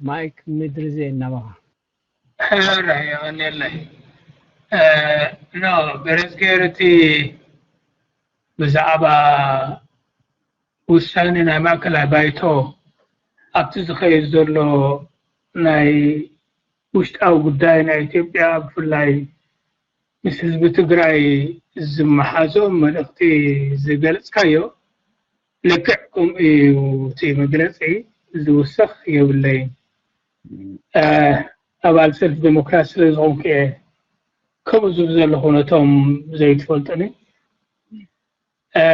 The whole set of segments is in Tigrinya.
ማይክ ምድሪ ዜና ናባኻ። ሕራይ የቐንየለይ። እ፣ ኖ፣ በረዝጌር እቲ ብዛዕባ ውሳኔ ናይ ማእከላይ ባይቶ ኣብቲ ዝኸይድ ዘሎ ናይ ውሽጣዊ ጉዳይ ናይ ኢትዮጵያ፣ ብፍላይ ምስ ህዝቢ ትግራይ ዝመሓዞ መልእኽቲ ዝገልጽካዮ፣ ልክዕ ከምኡ እዩ። እቲ መግለጺ ዝውሰኽ የብለይን። እ፣ ኣባል ሰልፊ ዴሞክራሲ ስለ ዝኾንኩ እየ ከምኡ ዝብል ዘለኹ ነቶም ዘይትፈልጡኒ። እ፣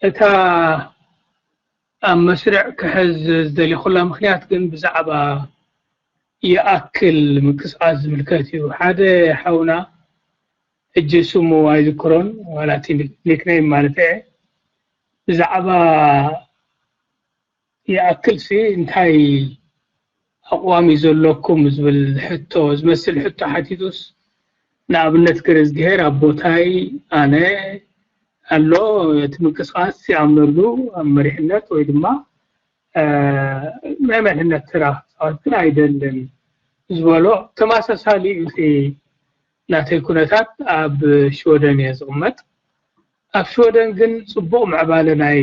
እታ ኣብ መስርዕ ክሕዝ ዝደሊኹላ ምኽንያት ግን ብዛዕባ ይኣክል ምንቅስቓስ ዝምልከት እዩ። ሓደ ሓውና፣ ሕጂ ስሙ ኣይዝክሮን፣ ዋላ እቲ ኒክኔም ማለት እየ፣ ብዛዕባ ይኣክል ሲ እንታይ ኣቕዋም እዩ ዘለኩም ዝብል ሕቶ፣ ዝመስል ሕቶ ሓቲቱስ፣ ንኣብነት ገረዝግሄር ኣብ ቦታይ ኣነ ኣሎ፣ እቲ ምንቅስቓስ ይኣምነሉ፣ ኣብ መሪሕነት ወይ ድማ፣ እ፣ ናይ መሪሕነት ተራ ክጻወት ግን ኣይደልን ዝበሎ ተመሳሳሊ እዩ። እቲ ናተይ ኩነታት ኣብ ሽወደን እየ ዝቕመጥ። ኣብ ሽወደን ግን ጽቡቕ ምዕባለ ናይ፣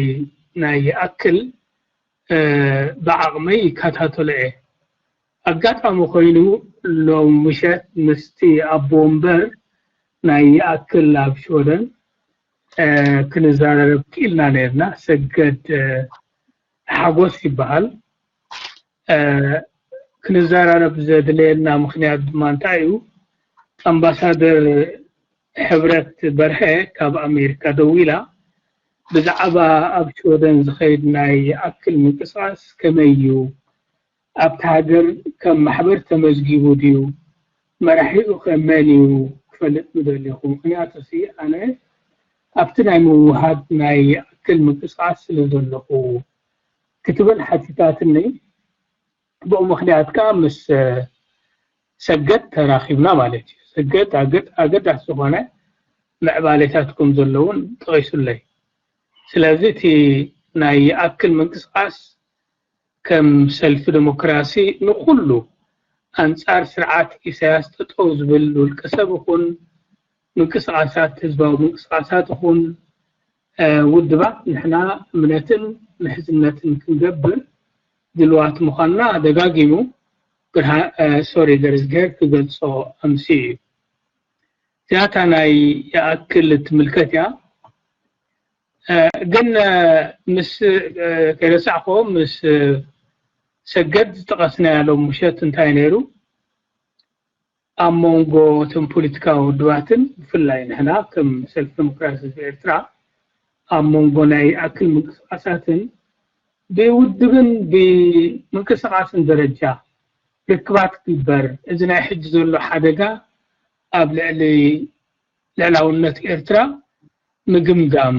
ናይ ይኣክል፣ እ፣ ብዓቕመይ ይከታተሎ እየ። ኣጋጣሚ ኮይኑ ሎም ምሸት ምስቲ ኣቦ ወንበር ናይ ይኣክል ኣብ ሽወደን፣ እ፣ ክንዘራረብ ክኢልና ነርና። ሰገድ፣ እ፣ ሓጎስ ይበሃል። እ፣ ክንዘራረብ ዘድለየና ምኽንያት ድማ እንታይ እዩ? ኣምባሳደር ሕብረት በርሀ ካብ ኣሜሪካ ደዊላ፣ ብዛዕባ ኣብ ሽወደን ዝኸይድ ናይ ይኣክል ምንቅስቓስ ከመይ እዩ? ኣብቲ ሃገር ከም ማሕበር ተመዝጊቡ ድዩ? መራሒኡ ከ መን እዩ? ክፈልጥ ምደለኹ። ምኽንያቱ ሲ ኣነ ኣብቲ ናይ ምውሃድ ናይ ይኣክል ምንቅስቓስ ስለ ዘለኹ ክትብል ሓቲታትኒ። ብኡ ምኽንያት ከኣ ምስ፣ እ፣ ሰገድ ተራኺብና ማለት እዩ። ሰገድ ኣገድ-፣ ኣገዳሲ ዝኾነ ምዕባሌታት ከም ዘለውን ጠቒሱለይ። ስለዚ እቲ ናይ ይኣክል ምንቅስቓስ ከም ሰልፊ ዴሞክራሲ ንኹሉ ኣንጻር ስርዓት ኢሳያስ ጠጠው ዝብል ውልቀ ሰብ ይኹን ምንቅስቓሳት፣ ህዝባዊ ምንቅስቓሳት ይኹን፣ እ፣ ውድባት ንሕና እምነትን ምሕዝነትን ክንገብር ድልዋት ምዃንና ደጋጊሙ ብርሃ-፣ እ፣ ሶሪ ገርዝገር ክገልጾ ኣምስዩ እዩ። እዚኣታ ናይ ይኣክል እትምልከት እያ። እ፣ ግን፣ እ፣ ምስ፣ እ፣ ከይረሳዕኮ ምስ፣ እ፣ ሰገድ ዝጠቐስናዮ ሎም ምሸት እንታይ ነይሩ? ኣብ መንጎ እቶም ፖለቲካዊ ውድባትን ብፍላይ ንሕና ከም ሰልፊ ዴሞክራሲ ህዝቢ ኤርትራ ኣብ መንጎ ናይ ይኣክል ምንቅስቓሳትን ብውድብን ብምንቅስቓስን ደረጃ ርክባት ክግበር፣ እዚ ናይ ሕጂ ዘሎ ሓደጋ ኣብ ልዕሊ ልዕላውነት ኤርትራ ምግምጋም፣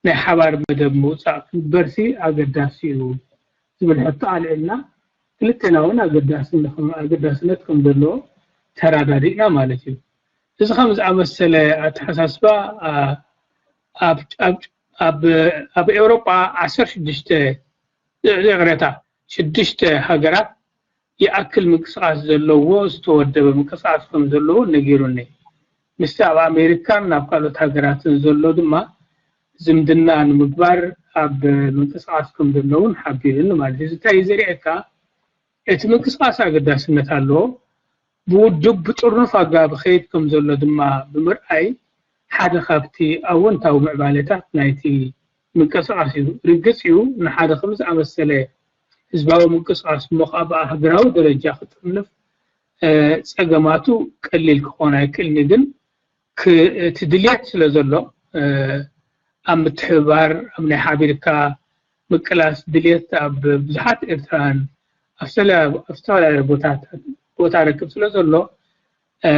ናይ ሓባር መደብ ምውጻእ ክግበርሲ ኣገዳሲ እዩ ዝብል ሕቶ ኣልዒልና፣ ክልቴና እውን ኣገዳስነ-፣ ኣገዳስነት ከም ዘለዎ ተረዳዲእና ማለት እዩ። እዚ ከም ዝኣመሰለ ኣተሓሳስባ፣ ኣ-፣ ኣብ፣ ኣብ፣ ኣብ፣ ኣብ ኤውሮጳ ዓሰርተ ሽዱሽተ፣ ይቕሬታ፣ ሽዱሽተ ሃገራት ይኣክል ምንቅስቓስ ዘለዎ ዝተወደበ ምንቅስቓስ ከም ዘለዎ ነጊሩኒ። ምስቲ ኣብ ኣሜሪካን ናብ ካልኦት ሃገራትን ዘሎ ድማ ዝምድና ንምግባር ኣብ ምንቅስቓስ ከም ዘለውን ሓቢሩኒ ማለት እዩ። እዚ እንታይ እዩ ዘርእየካ? እቲ ምንቅስቓስ ኣገዳስነት ኣለዎ። ብውዱብ ብጥርኑፍ ኣገባብ ይኸይድ ከም ዘሎ ድማ ብምርኣይ ሓደ ካብቲ ኣወንታዊ ምዕባለታት ናይቲ ምንቅስቓስ እዩ። ርግጽ እዩ፣ ንሓደ ከም ዝኣመሰለ ህዝባዊ ምንቅስቓስ እሞ ከኣ ብሃገራዊ ደረጃ ክጥርንፍ፣ እ፣ ጸገማቱ ቀሊል ክኾን ኣይክእልን እዩ። ግን፣ ክ-፣ እቲ ድልየት ስለ ዘሎ፣ እ፣ ኣብ ምትሕብባር፣ ኣብ ናይ ሓቢርካ ምቅላስ ድልየት ኣብ ብዙሓት ኤርትራውያን ኣብ ዝተለ-፣ ኣብ ዝተፈላለዩ ቦታታት ቦታ ረክብ ስለ ዘሎ፣ እ፣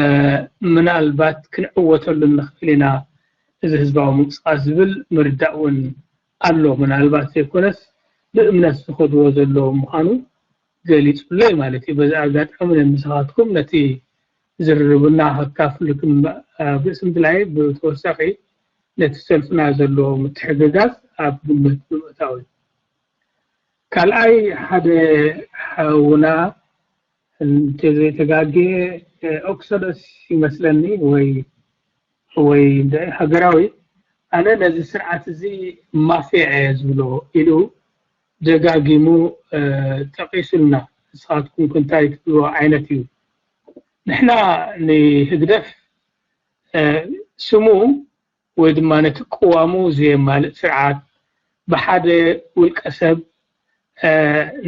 ምናልባት ክንዕወተሉ ንኽእል ኢና፣ እዚ ህዝባዊ ምንቅስቓስ ዝብል ምርዳእ እውን ኣሎ። ምናልባት ዘይኮነስ ብእምነት ዝኸድዎ ዘለዉ ምዃኑ ገሊጹለይ ማለት እዩ። በዚ ኣጋጣሚ ነምስኻትኩም ነቲ ዝርርብና ከካፍልኩም፣ እ፣ ብስም ድላይ ብተወሳኺ ነቲ ሰልፍና ዘለዎ ምትሕግጋዝ ኣብ ግምት ብምእታው እዩ። ካልኣይ ሓደ ሓውና እንተዘይተጋግየ ኦክሶደስ ይመስለኒ ወይ ወይ ሃገራዊ። ኣነ ነዚ ስርዓት እዚ ማፍያ እየ ዝብሎ ኢሉ ደጋጊሙ ጠቂሱልና። ንስኻትኩም ክንታይ ትብልዎ ዓይነት እዩ? ንሕና ንህግደፍ ስሙ ወይ ድማ ነቲ ቅዋሙ ዘየማልእ ስርዓት፣ ብሓደ ውልቀ ሰብ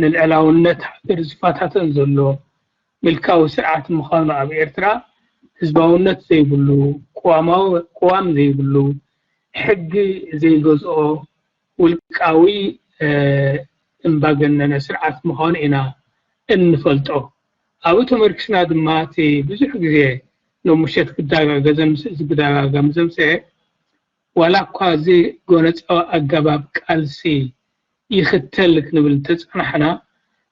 ንልዕላውነት ሃገር ዝፈታተን ዘሎ ምልካዊ ስርዓት ምዃኑ፣ ኣብ ኤርትራ ህዝባውነት ዘይብሉ፣ ቅዋም ዘይብሉ፣ ሕጊ ዘይገዝኦ ውልቃዊ እምባገነነ ስርዓት ምዃኑ ኢና እንፈልጦ። ኣብኡ ተመርኪስና ድማ እቲ ብዙሕ ግዜ ሎምሸት ክደጋገዘ ዝደጋገም ዘምፀ ዋላ እኳ እዚ ጎነፃዊ ኣገባብ ቃልሲ ይኽተል ክንብል እንተፀናሕና፣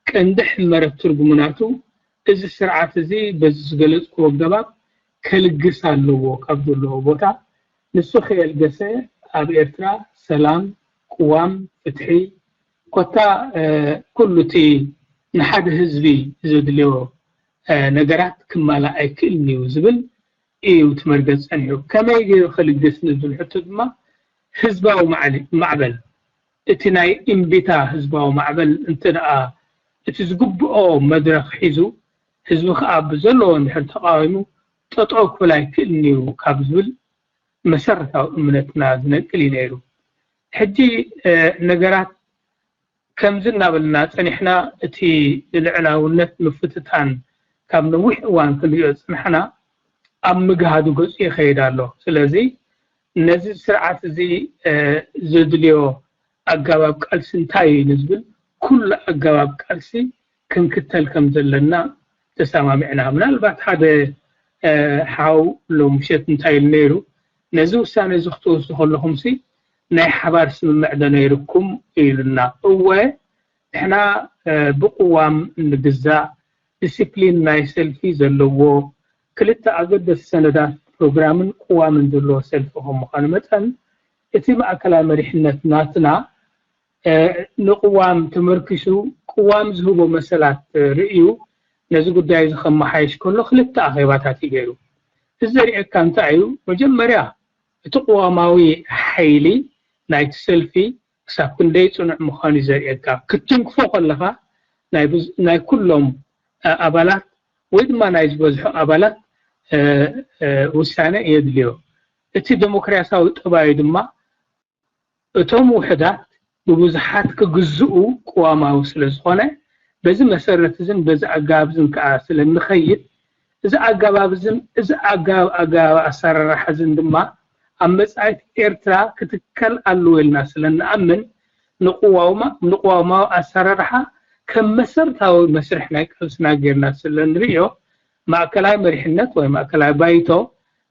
ቀንዲ ሕመረት ትርጉሙ ናቱ እዚ ስርዓት እዚ በዚ ዝገለፅኩዎ ኣገባብ ከልግስ ኣለዎ ካብ ዘለዎ ቦታ። ንሱ ከየልገሰ ኣብ ኤርትራ ሰላም፣ ቅዋም፣ ፍትሒ፣ ኮታ ኩሉ እቲ ንሓደ ህዝቢ ዘድልዮ ነገራት ክማላእ ኣይክእልን እዩ ዝብል እዩ ትመርገፅ ፀኒሑ። ከመይ ገይሩ ከልግስ ንዝብል ሕቶ ድማ ህዝባዊ ማዕበል፣ እቲ ናይ እምቢታ ህዝባዊ ማዕበል እንተ ደኣ እቲ ዝግብኦ መድረኽ ሒዙ፣ ህዝቢ ከኣ ብዘለዎ እንድሕር ተቓዊሙ ጠጠው ክብል ኣይክእልን እዩ ካብ ዝብል መሰረታዊ እምነትና ዝነቅል እዩ ነይሩ። ሕጂ ነገራት ከምዚ እናበልና ጸኒሕና፣ እቲ ንልዕላውነት ምፍትታን ካብ ነዊሕ እዋን ክንሪኦ ዝጸናሕና ኣብ ምግሃዱ ገጹ ይኸይድ ኣሎ። ስለዚ ነዚ ስርዓት እዚ ዘድልዮ ኣገባብ ቃልሲ እንታይ እዩ ንዝብል፣ ኩሉ ኣገባብ ቃልሲ ክንክተል ከም ዘለና ተሰማሚዕና። ምናልባት ሓደ ሓው ሎምሸት እንታይ ኢሉ ነይሩ፣ ነዚ ውሳነ እዚ ክትወስዱ ከለኹምሲ ናይ ሓባር ስምምዕ ዶ ነይርኩም ኢሉና። እወ፣ ንሕና ብቅዋም እንግዛእ፣ ዲሲፕሊን ናይ ሰልፊ ዘለዎ፣ ክልተ ኣገደስቲ ሰነዳት ፕሮግራምን ቅዋምን ዘለዎ ሰልፊ ከም ምዃኑ መጠን፣ እቲ ማእከላይ መሪሕነት ናትና ንቅዋም ተመርኪሱ ቅዋም ዝህቦ መሰላት ርእዩ ነዚ ጉዳይ እዚ ከመሓይሽ ከሎ ክልተ ኣኼባታት እዩ ገይሩ። እዚ ዘርእየካ እንታይ እዩ? መጀመርያ እቲ ቅዋማዊ ሓይሊ ናይቲ ሰልፊ ክሳብ ክንደይ ጽኑዕ ምዃኑ እዩ ዘርእየካ። ክትትንክፎ ከለኻ ናይ ኩሎም ኣባላት ወይ ድማ ናይ ዝበዝሑ ኣባላት ውሳነ የድልዮ። እቲ ዴሞክራሲያዊ ጠባዩ ድማ እቶም ውሑዳት ብብዙሓት ክግዝኡ ቅዋማዊ ስለ ዝኾነ፣ በዚ መሰረት እዝን በዚ ኣገባብ እዝን ከዓ ስለ እንኸይድ፣ እዚ ኣገባብ እዝን እዚ ኣገባብ ኣገባብ ኣሰራርሓ እዝን ድማ ኣብ መጻኢት ኤርትራ ክትከል ኣለዎ ኢልና ስለ እንኣምን፣ ንቅዋማ ንቅዋማዊ ኣሰራርሓ ከም መሰረታዊ መስርሕ ናይ ቃልስና ጌርና ስለ እንርእዮ፣ ማእከላይ መሪሕነት ወይ ማእከላይ ባይቶ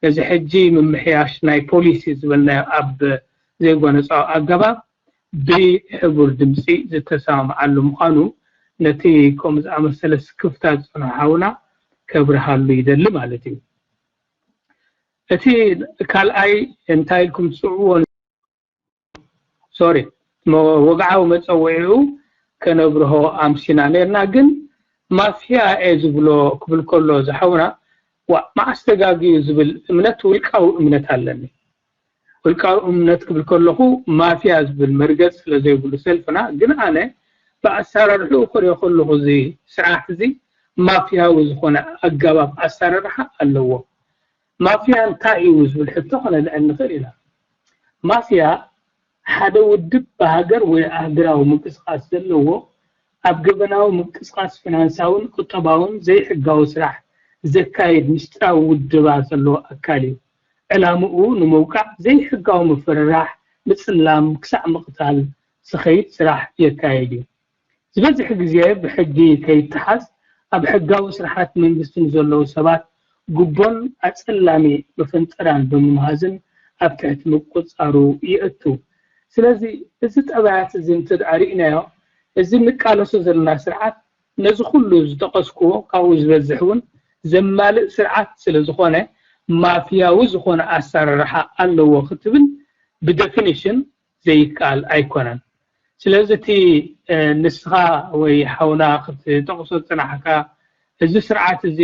ነዚ ሕጂ ምምሕያሽ ናይ ፖሊሲ ዝበልናዮ ኣብ ዘይጎነጻዊ ኣገባብ ብሕቡር ድምጺ ዝተሰማምዓሉ ምዃኑ ነቲ ከምኡ ዝኣመሰለ ስክፍታ ዝጸንሖ ሓውና ከብርሃሉ ይደሊ ማለት እዩ። እቲ ካልኣይ እንታይ ኢልኩም ትጽውዕዎ? ሶሪ፣ ወግዓዊ መጸውዒኡ ከነብርሆ ኣምሲና ነርና፣ ግን ማፍያ እየ ዝብሎ ክብል ከሎ ዝሓውና፣ ዋ፣ መዓስ ተጋግዩ ዝብል እምነት ውልቃዊ እምነት ኣለኒ። ውልቃዊ እምነት ክብል ከለኹ ማፍያ ዝብል መርገጽ ስለ ዘይብሉ ሰልፍና፣ ግን ኣነ ብኣሰራርሕኡ ክሪኦ ከለኹ እዚ ስርዓት እዚ ማፍያዊ ዝኾነ ኣገባብ ኣሰራርሓ ኣለዎ። ማፍያ እንታይ እዩ ዝብል ሕቶ ከነልዕል ንኽእል ኢና። ማፍያ ሓደ ውድብ ብሃገር ወይ ኣህጉራዊ ምንቅስቓስ ዘለዎ ኣብ ገበናዊ ምንቅስቓስ ፊናንሳውን ቁጠባውን ዘይሕጋዊ ስራሕ ዘካይድ ምስጢራዊ ውድባት ዘለዎ ኣካል እዩ። ዕላምኡ ንምውቃዕ ዘይሕጋዊ ምፍርራሕ፣ ምጽላም ክሳዕ ምቕታል ዝኸይድ ስራሕ የካይድ እዩ። ዝበዝሕ ግዜ ብሕጊ ከይተሓዝ ኣብ ሕጋዊ ስርሓት መንግስቲ ንዘለዉ ሰባት ጉቦን ኣጸላሚ መፈንጠራን ብምምሃዝን ኣብ ትሕቲ ምቁጽጻሩ የእቱ። ስለዚ እዚ ጠባያት እዚ እንተ ደኣ ርኢናዮ፣ እዚ እንቃለሶ ዘለና ስርዓት ነዚ ኩሉ ዝጠቐስክዎ ካብኡ ዝበዝሕ እውን ዘማልእ ስርዓት ስለ ዝኾነ ማፍያዊ ዝኾነ ኣሰራርሓ ኣለዎ ክትብል ብደፊኒሽን ዘይከኣል ኣይኮነን። ስለዚ እቲ ንስኻ ወይ ሓውና ክትጠቕሶ ዝጸናሕካ እዚ ስርዓት እዚ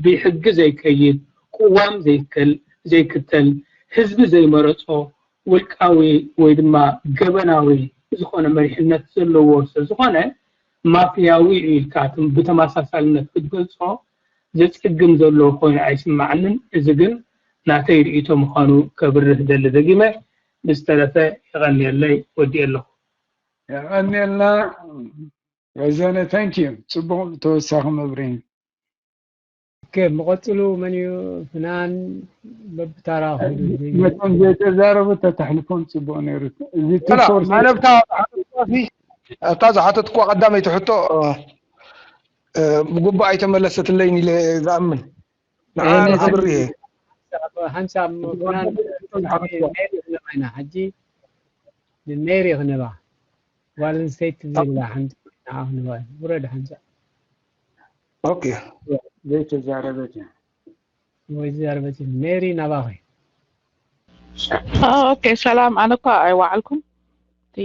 ብሕጊ ዘይከይድ፣ ቅዋም ዘይከል ዘይክተል፣ ህዝቢ ዘይመረጾ፣ ውልቃዊ ወይ ድማ ገበናዊ ዝኾነ መሪሕነት ዘለዎ ስለዝኾነ፣ ማፍያዊ እዩ ኢልካ ብተመሳሳልነት ክትገልጾ ዘጸግም ዘሎ ኮይኑ ኣይስማዓንን። እዚ ግን ናተይ ርእይቶ ምዃኑ ከብርህ ደሊ። ደጊመ ብዝተረፈ የቐንየለይ፣ ወዲኤ ኣለኹ። የቐንየልና። ረዘነ፣ thank you። ጽቡቕ ተወሳኺ መብርሂ። ኦኬ፣ መቐጽሉ መን እዩ? ፍናን በብታራ ክህሉ ይደሊ። ነቶም ዘይተዛረቡ ተተሕልፎም ጽቡቕ ነይሩ። እዚ ሰላም ሶርስ ኣነብታ ኣብታ ዝሓተትኩዋ ቀዳመይቲ ሕቶ እ፣ እ፣ ብግቡእ ኣይተመለሰትለይን ኢለ ዝኣምን። ንዓ እኔ ንኽብር እየ። ሓንሳብ ፍናን ሜሪ ክነባ ኢና ሕጂ። ንሜሪ ክነባ። ጓል ኣንስተይቲ ዝብላ ሓንቲ ንዓ ክነባ። ውረድ ሓንሳብ። ኦኬ። ዘይተዛረበት እያ። ወይ ዝዛረበት ሜሪ ናባኺ። ኦኬ፣ ሰላም። ኣነ እኳ ኣይወዓልኩን። እቲ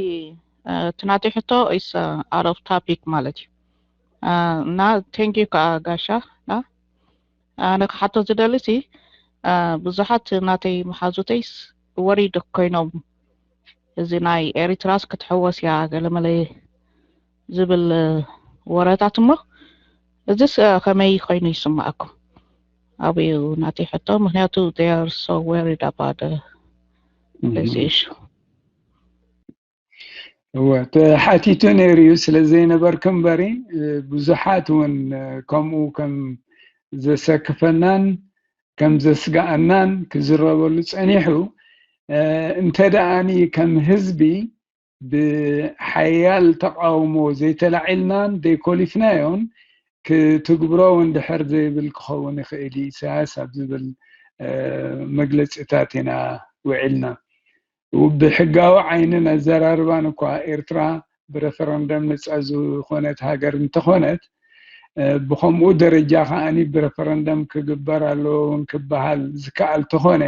እ፣ እቲ ናተይ ሕቶ is out of topic ማለት እዩ። እ፣ እና thank you ከዓ ጋሻ። እና ኣነ ክሓቶ ዝደሊ ሲ እ፣ ብዙሓት ናተይ መሓዙተይስ ወሪድ ኮይኖም፣ እዚ ናይ ኤሪትራስ ክትሕወስ እያ ገለመለ ዝብል እ፣ ወረታት እሞ፣ እዚስ እ፣ ከመይ ኮይኑ ይስማዓኩም? ኣብዩ ናተይ ሕቶ፣ ምክንያቱ they are so worried about the this issue። እወ፣ ተሓቲቱ ነይሩ እዩ። ስለ ዘይነበርክ እምበሪ፣ እ፣ ብዙሓት እውን እ፣ ከምኡ ከም ዘሰክፈናን ከም ዘስጋኣናን ክዝረበሉ ጸኒሑ። እ፣ እንተ ደኣኒ ከም ህዝቢ ብሓያል ተቃውሞ ዘይተላዒልናን ዘይኮሊፍናዮን፣ ክትግብሮ እውን ድሕር ዘይብል ክኸውን ይኽእል እዩ ኢሳያስ ኣብ ዝብል እ፣ መግለጺታት ኢና ውዒልና። ብሕጋዊ ዓይንን ኣዘራርባን እኳ ኤርትራ ብረፈረንደም ነጻ ዝኾነት ሃገር እንተኾነት፣ እ፣ ብኸምኡ ደረጃ ከኣኒ ብረፈረንደም ክግበር ኣለዎ እውን ክበሃል ዝከኣል ተኾነ፣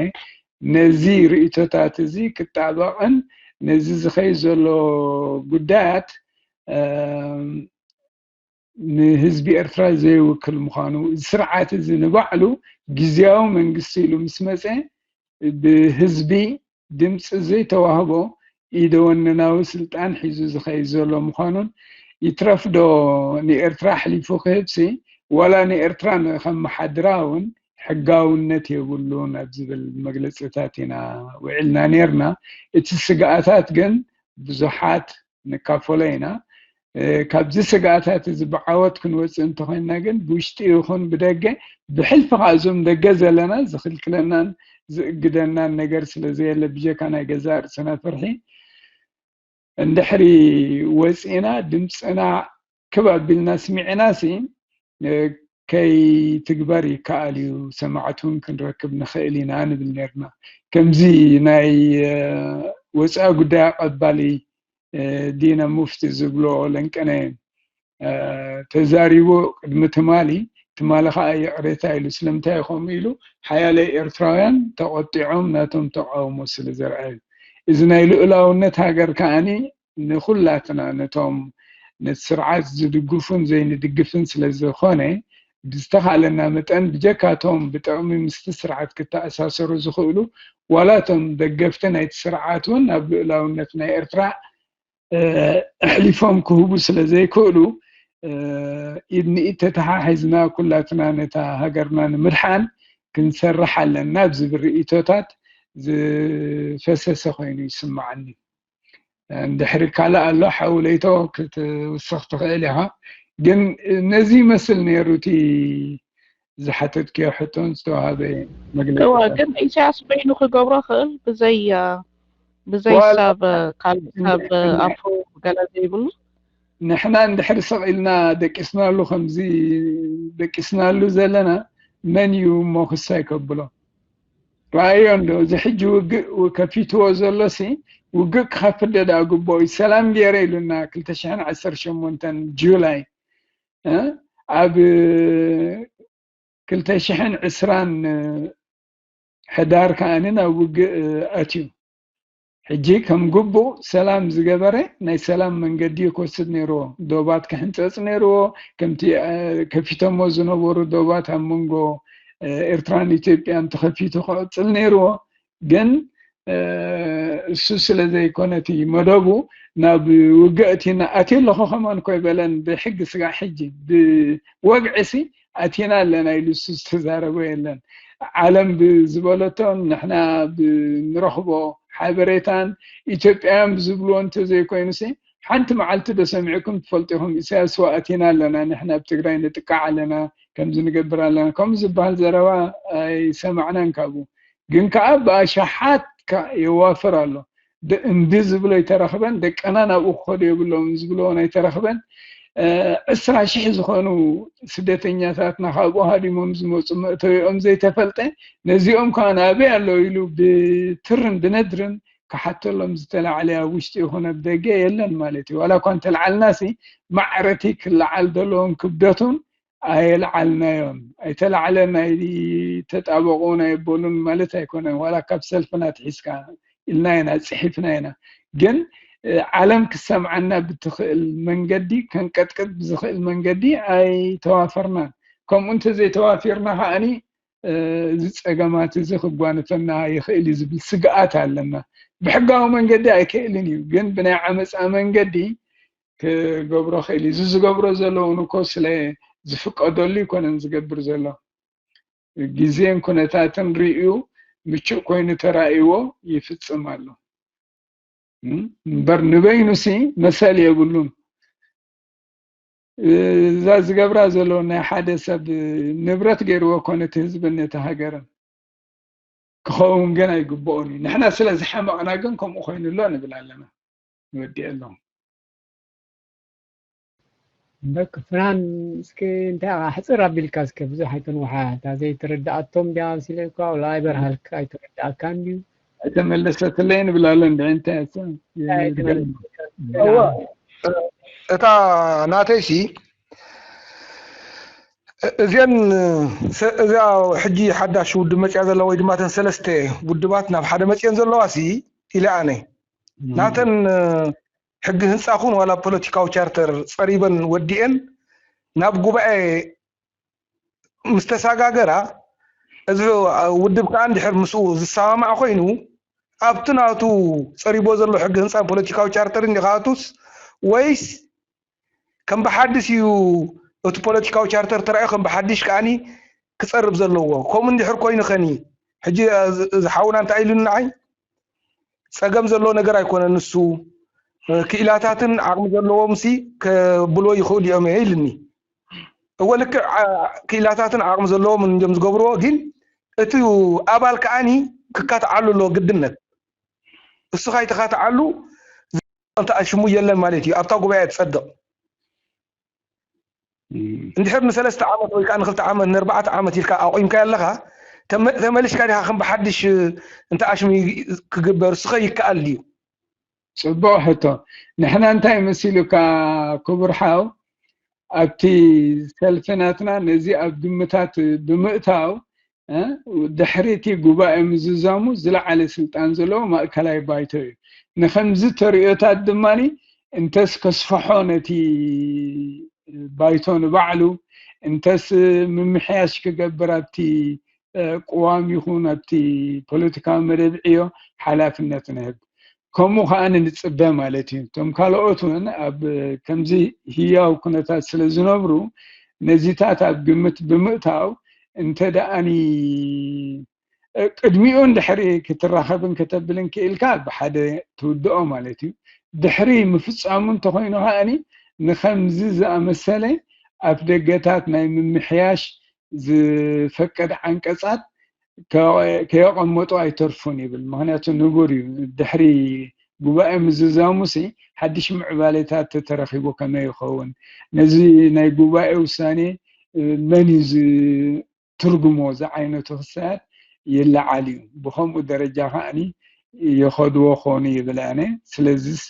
ነዚ ርእይቶታት እዚ ክጣበቕን ነዚ ዝኸይድ ዘሎ ጉዳያት እ፣ ንህዝቢ ኤርትራ ዘይውክል ምዃኑ፣ እዚ ስርዓት እዚ ንባዕሉ ግዝያዊ መንግስቲ ኢሉ ምስ መጸ፣ ብህዝቢ ድምፂ ዘይተዋህቦ ኢደወነናዊ ስልጣን ሒዙ ዝኸይድ ዘሎ ምዃኑን፣ ይትረፍ ዶ ንኤርትራ ኣሕሊፉ ክህብሲ፣ ዋላ ንኤርትራ ንኸመሓድራ እውን ሕጋውነት የብሉን ኣብ ዝብል መግለፅታት ኢና ውዒልና ነይርና። እቲ ስግኣታት ግን ብዙሓት ንካፈሎ ኢና። እ፣ ካብዚ ስግኣታት እዚ ብዓወት ክንወፅእ እንተኾይንና ግን ብውሽጢ ይኹን ብደገ፣ ብሕልፊ ከዓ እዞም ደገ ዘለና ዝኽልክለናን ዝእግደናን ነገር ስለ ዘየለ፣ ብጀካ ናይ ገዛእ ርእስና ፍርሒ፣ እንድሕሪ ወፂእና ድምፅና ክብ ኣቢልና ስሚዕናሲ፣ እ፣ ከይትግበር ይከኣል እዩ፣ ሰማዕቲ እውን ክንረክብ ንኽእል ኢና ንብል ነርና። ከምዚ ናይ፣ እ፣ ወፃኢ ጉዳይ ኣቐባሊ፣ እ፣ ዲና ሙፍቲ ዝብሎ ለንቀነ፣ እ፣ ተዛሪቡ ቅድሚ ትማሊ፣ ትማሊ ከዓ ይቕሬታ ኢሉ። ስለምንታይ እዩ ከምኡ ኢሉ? ሓያለይ ኤርትራውያን ተቖጢዖም ናቶም ተቃውሞ ስለ ዘርኣዩ። እዚ ናይ ልኡላውነት ሃገር ከዓኒ ንኹላትና ነቶም ነቲ ስርዓት ዝድግፉን ዘይንድግፍን ስለ ዝኾነ፣ ብዝተኻለና መጠን ብጀካቶም ብጥቕሚ ምስቲ ስርዓት ክተኣሳሰሩ ዝኽእሉ ዋላ እቶም ደገፍቲ ናይቲ ስርዓት እውን ናብ ልኡላውነት ናይ ኤርትራ፣ እ፣ ኣሕሊፎም ክህቡ ስለ ዘይክእሉ፣ እ፣ ኢድ ንኢድ ተተሓሒዝና ኩላትና ነታ ሃገርና ንምድሓን ክንሰርሕ ኣለና ኣብ ዝብል ርእይቶታት ዝፈሰሰ ኮይኑ ይስምዓኒ። እንድሕሪ ካልእ ኣሎ ሓው ለይቶ ክትውስኽ ትኽእል ኢኻ። ግን ነዚ ይመስል ነይሩ እቲ ዝሓተትክዮ ሕቶን ዝተዋሃበ መግለጺ። እወ፣ ግን ኢሳያስ በይኑ ክገብሮ ክእል ብዘይ፣ እ፣ ብዘይ ዋላ ሰብ፣ እ፣ ካልእ ሰብ፣ እ፣ ንሕና ኣፉ ገለ ዘይብሉ። ንሕና እንድሕሪ ስቕ ኢልና ደቂስናሉ፣ ከምዚ ደቂስናሉ ዘለና፣ መን እዩ እሞ ክሳይ ከብሎ? ረኣዮ እንዶ፣ እዚ ሕጂ ውግእ ከፊትዎ ዘሎሲ፣ ውግእ ክኸፍት ዶ ደኣ ግብኦ እዩ? ሰላም ገይረ ኢሉና ክልተ ሽሕን ዓሰርተ ሸሞንተን ጁላይ፣ እ፣ ኣብ ክልተ ሽሕን ዕስራን ሕዳር ከኣኒ ናብ ውግእ ኣትዩ። ሕጂ ከም ግቡእ ሰላም ዝገበረ ናይ ሰላም መንገዲ ክወስድ ነይርዎ። ዶባት ክሕንፀፅ ነይርዎ። ከምቲ ከፊቶሞ ዝነበሩ ዶባት ኣብ መንጎ ኤርትራን ኢትዮጵያን ተኸፊቱ ክቕፅል ነይርዎ። ግን እሱ ስለ ዘይኮነ እቲ መደቡ ናብ ውግእ ኣቲና፣ ኣትየ ኣለኹ ከማን እኮ ኣይበለን። ብሕጊ ስጋዕ ሕጂ ብወግዒ ሲ ኣቲና ኣለና ኢሉ እሱ ዝተዛረቦ የለን። ዓለም ብዝበለቶን ንሕና ብንረኽቦ ሓበሬታን ኢትዮጵያውያን ብዝብልዎ እንተዘይኮይኑ ሲ ሓንቲ መዓልቲ ዶ ሰሚዕኩም ትፈልጡ ኢኹም? ኢሳያስ ዋ ኣቲና ኣለና፣ ንሕና ኣብ ትግራይ ንጥቃዕ ኣለና፣ ከምዚ ንገብር ኣለና፣ ከምዚ ዝበሃል ዘረባ ኣይሰማዕናን ካብኡ። ግን ከዓ ብኣሽሓት የዋፍር ኣሎ። እንዲ ዝብሎ ኣይተረኽበን፣ ደቀና ናብኡ ክኸዱ የብሎም ዝብልዎ ኣይተረኽበን። ዕስራ ሽሕ ዝኾኑ ስደተኛታትና ካብኡ ሃዲሞም ዝመፁ መእተዊኦም ዘይተፈልጠ፣ ነዚኦም ከዓ ናበይ ኣለዉ ኢሉ ብትርን ብነድርን ክሓተሎም ዝተላዕለ ኣብ ውሽጢ ይኹን ኣብ ደገ የለን ማለት እዩ። ዋላ እኳ እንተልዓልና ሲ ማዕረቲ ክለዓል ዘለዎን ክብደቱን ኣየልዓልናዮን። ኣይተላዕለን፣ ኣይተጣበቑን፣ ኣይበሉን ማለት ኣይኮነን። ዋላ ካብ ሰልፍና ትሒዝካ ኢልና ኢና፣ ፅሒፍና ኢና። ግን ዓለም ክሰምዓና ብትኽእል መንገዲ፣ ከንቀጥቅጥ ብዝኽእል መንገዲ ኣይተዋፈርናን። ከምኡ እንተዘይተዋፊርና ከዓኒ እዚ ፀገማት እዚ ክጓንፈና ይኽእል እዩ ዝብል ስግኣት ኣለና። ብሕጋዊ መንገዲ ኣይክእልን እዩ፣ ግን ብናይ ዓመፃ መንገዲ ክገብሮ ክእል እዩ። እዚ ዝገብሮ ዘለውን እኮ ስለ ዝፍቀደሉ ይኮነን ዝገብር ዘሎ። ግዜን ኩነታትን ርእዩ ምቹእ ኮይኑ ተራእይዎ ይፍፅም ኣሎ እምበር ንበይኑሲ መሰል የብሉን። እዛ ዝገብራ ዘሎ ናይ ሓደ ሰብ ንብረት ገይርዎ እኮ ነቲ ህዝብን ነቲ ሃገርን ክኸውን ግን ኣይግብኦን እዩ። ንሕና ስለ ዝሓመቕና ግን ከምኡ ኮይኑ ኣሎ ንብል ኣለና። ንወዲእ ኣለኹ። በቃ ፍናን እስኪ እንታይ ኣሕፅር ኣቢልካ እስከ ብዙሕ ኣይተንውሓ እታ ዘይተረዳኣቶም ድያ መሲለካ ወላ ኣይበርሃልካ ኣይተረዳኣካን ድዩ? ኣይተመለሰትለይ ንብል ኣሎ እንድዒ እንታይ እዋ እታ ናተይሲ እዚን እዚኣ ሕጂ ሓዳሽ ውድብ መፅያ ዘላ ወይ ድማ ተን ሰለስተ ውድባት ናብ ሓደ መፅየን ዘለዋ ሲ ኢለ ኣነ ናተን ሕጊ ህንፃ ኩን ዋላ ፖለቲካዊ ቻርተር ፀሪበን ወዲኤን ናብ ጉባኤ ምስ ተሳጋገራ እዚ ውድብ ከዓ እንድሕር ምስኡ ዝሰማማዕ ኮይኑ ኣብቲ ናቱ ፀሪቦ ዘሎ ሕጊ ህንፃን ፖለቲካዊ ቻርተር እንዲ ክኣቱስ ወይስ ከም ብሓድሽ እዩ እቲ ፖለቲካዊ ቻርተር ተራእዩ ከም ብሓድሽ ከዓኒ ክፀርብ ዘለዎ ከምኡ እንድሕር ኮይኑ ኸኒ ሕጂ ዝሓውና እንታይ ኢሉኒ ንዓይ ፀገም ዘሎ ነገር ኣይኮነን ንሱ ክኢላታትን ዓቕሚ ዘለዎም ሲ ከብሎ ይኽእሉ እዮም እየ ኢልኒ እወ ልክዕ ክኢላታትን ዓቕሚ ዘለዎም እዮም ዝገብርዎ ግን እቲ ኣባል ከዓኒ ክካትዓሉ ኣለዎ ግድነት እሱ ካይተካትዓሉ እንተ ሽሙ የለን ማለት እዩ ኣብታ ጉባኤ ትፀድቕ እንድሕር ንሰለስተ ዓመት ወይ ከዓ ንክልተ ዓመት ንኣርባዕተ ዓመት ኢልካ ኣቑምካ ኣለካ ተመሊሽካ ዲካ ከም ብሓድሽ እንተ ኣሽሙ ክግበር ስኸ ይከኣል ድዩ ፅቡቕ ሕቶ ንሕና እንታይ መሲሉካ ክቡር ሓው ኣብቲ ሰልፊ ናትና ነዚ ኣብ ግምታት ብምእታው ድሕሪ እቲ ጉባኤ ምዝዛሙ ዝለዓለ ስልጣን ዘለዎ ማእከላይ ባይቶ እዩ። ንከምዚ ተርእዮታት ድማ እንተስ ከስፍሖ ነቲ ባይቶ ንባዕሉ እንተስ ምምሕያሽ ክገብር ኣብቲ ቅዋም ይኹን ኣብቲ ፖለቲካዊ መደብ ዕዮ ሓላፍነት ንህብ። ከምኡ ከዓ ንፅበ ማለት እዩ። እቶም ካልኦት እውን ኣብ ከምዚ ህያው ኩነታት ስለ ዝነብሩ ነዚታት ኣብ ግምት ብምእታው እንተ ደኣኒ ቅድሚኡ እንድሕሪ ክትራኸብን ከተብልን ክኢልካ ብሓደ ትውድኦ ማለት እዩ። ድሕሪ ምፍፃሙ እንተኮይኑ ከዓኒ ንከምዚ ዝኣመሰለ ኣፍ ደገታት ናይ ምምሕያሽ ዝፈቅድ ዓንቀፃት ከየቐመጡ ኣይተርፉን ይብል። ምክንያቱ ንቡር እዩ ድሕሪ ጉባኤ ምዝዛሙሲ ሓድሽ ምዕባሌታት ተተረኪቡ ከመይ ይኸውን ነዚ ናይ ጉባኤ ውሳኔ መን እዩ ትርጉሞ ዝዓይነቱ ክሳድ ይለዓል እዩ። ብከምኡ ደረጃ ከዓኒ የኸድዎ ኾኑ ይብል ኣነ። ስለዚስ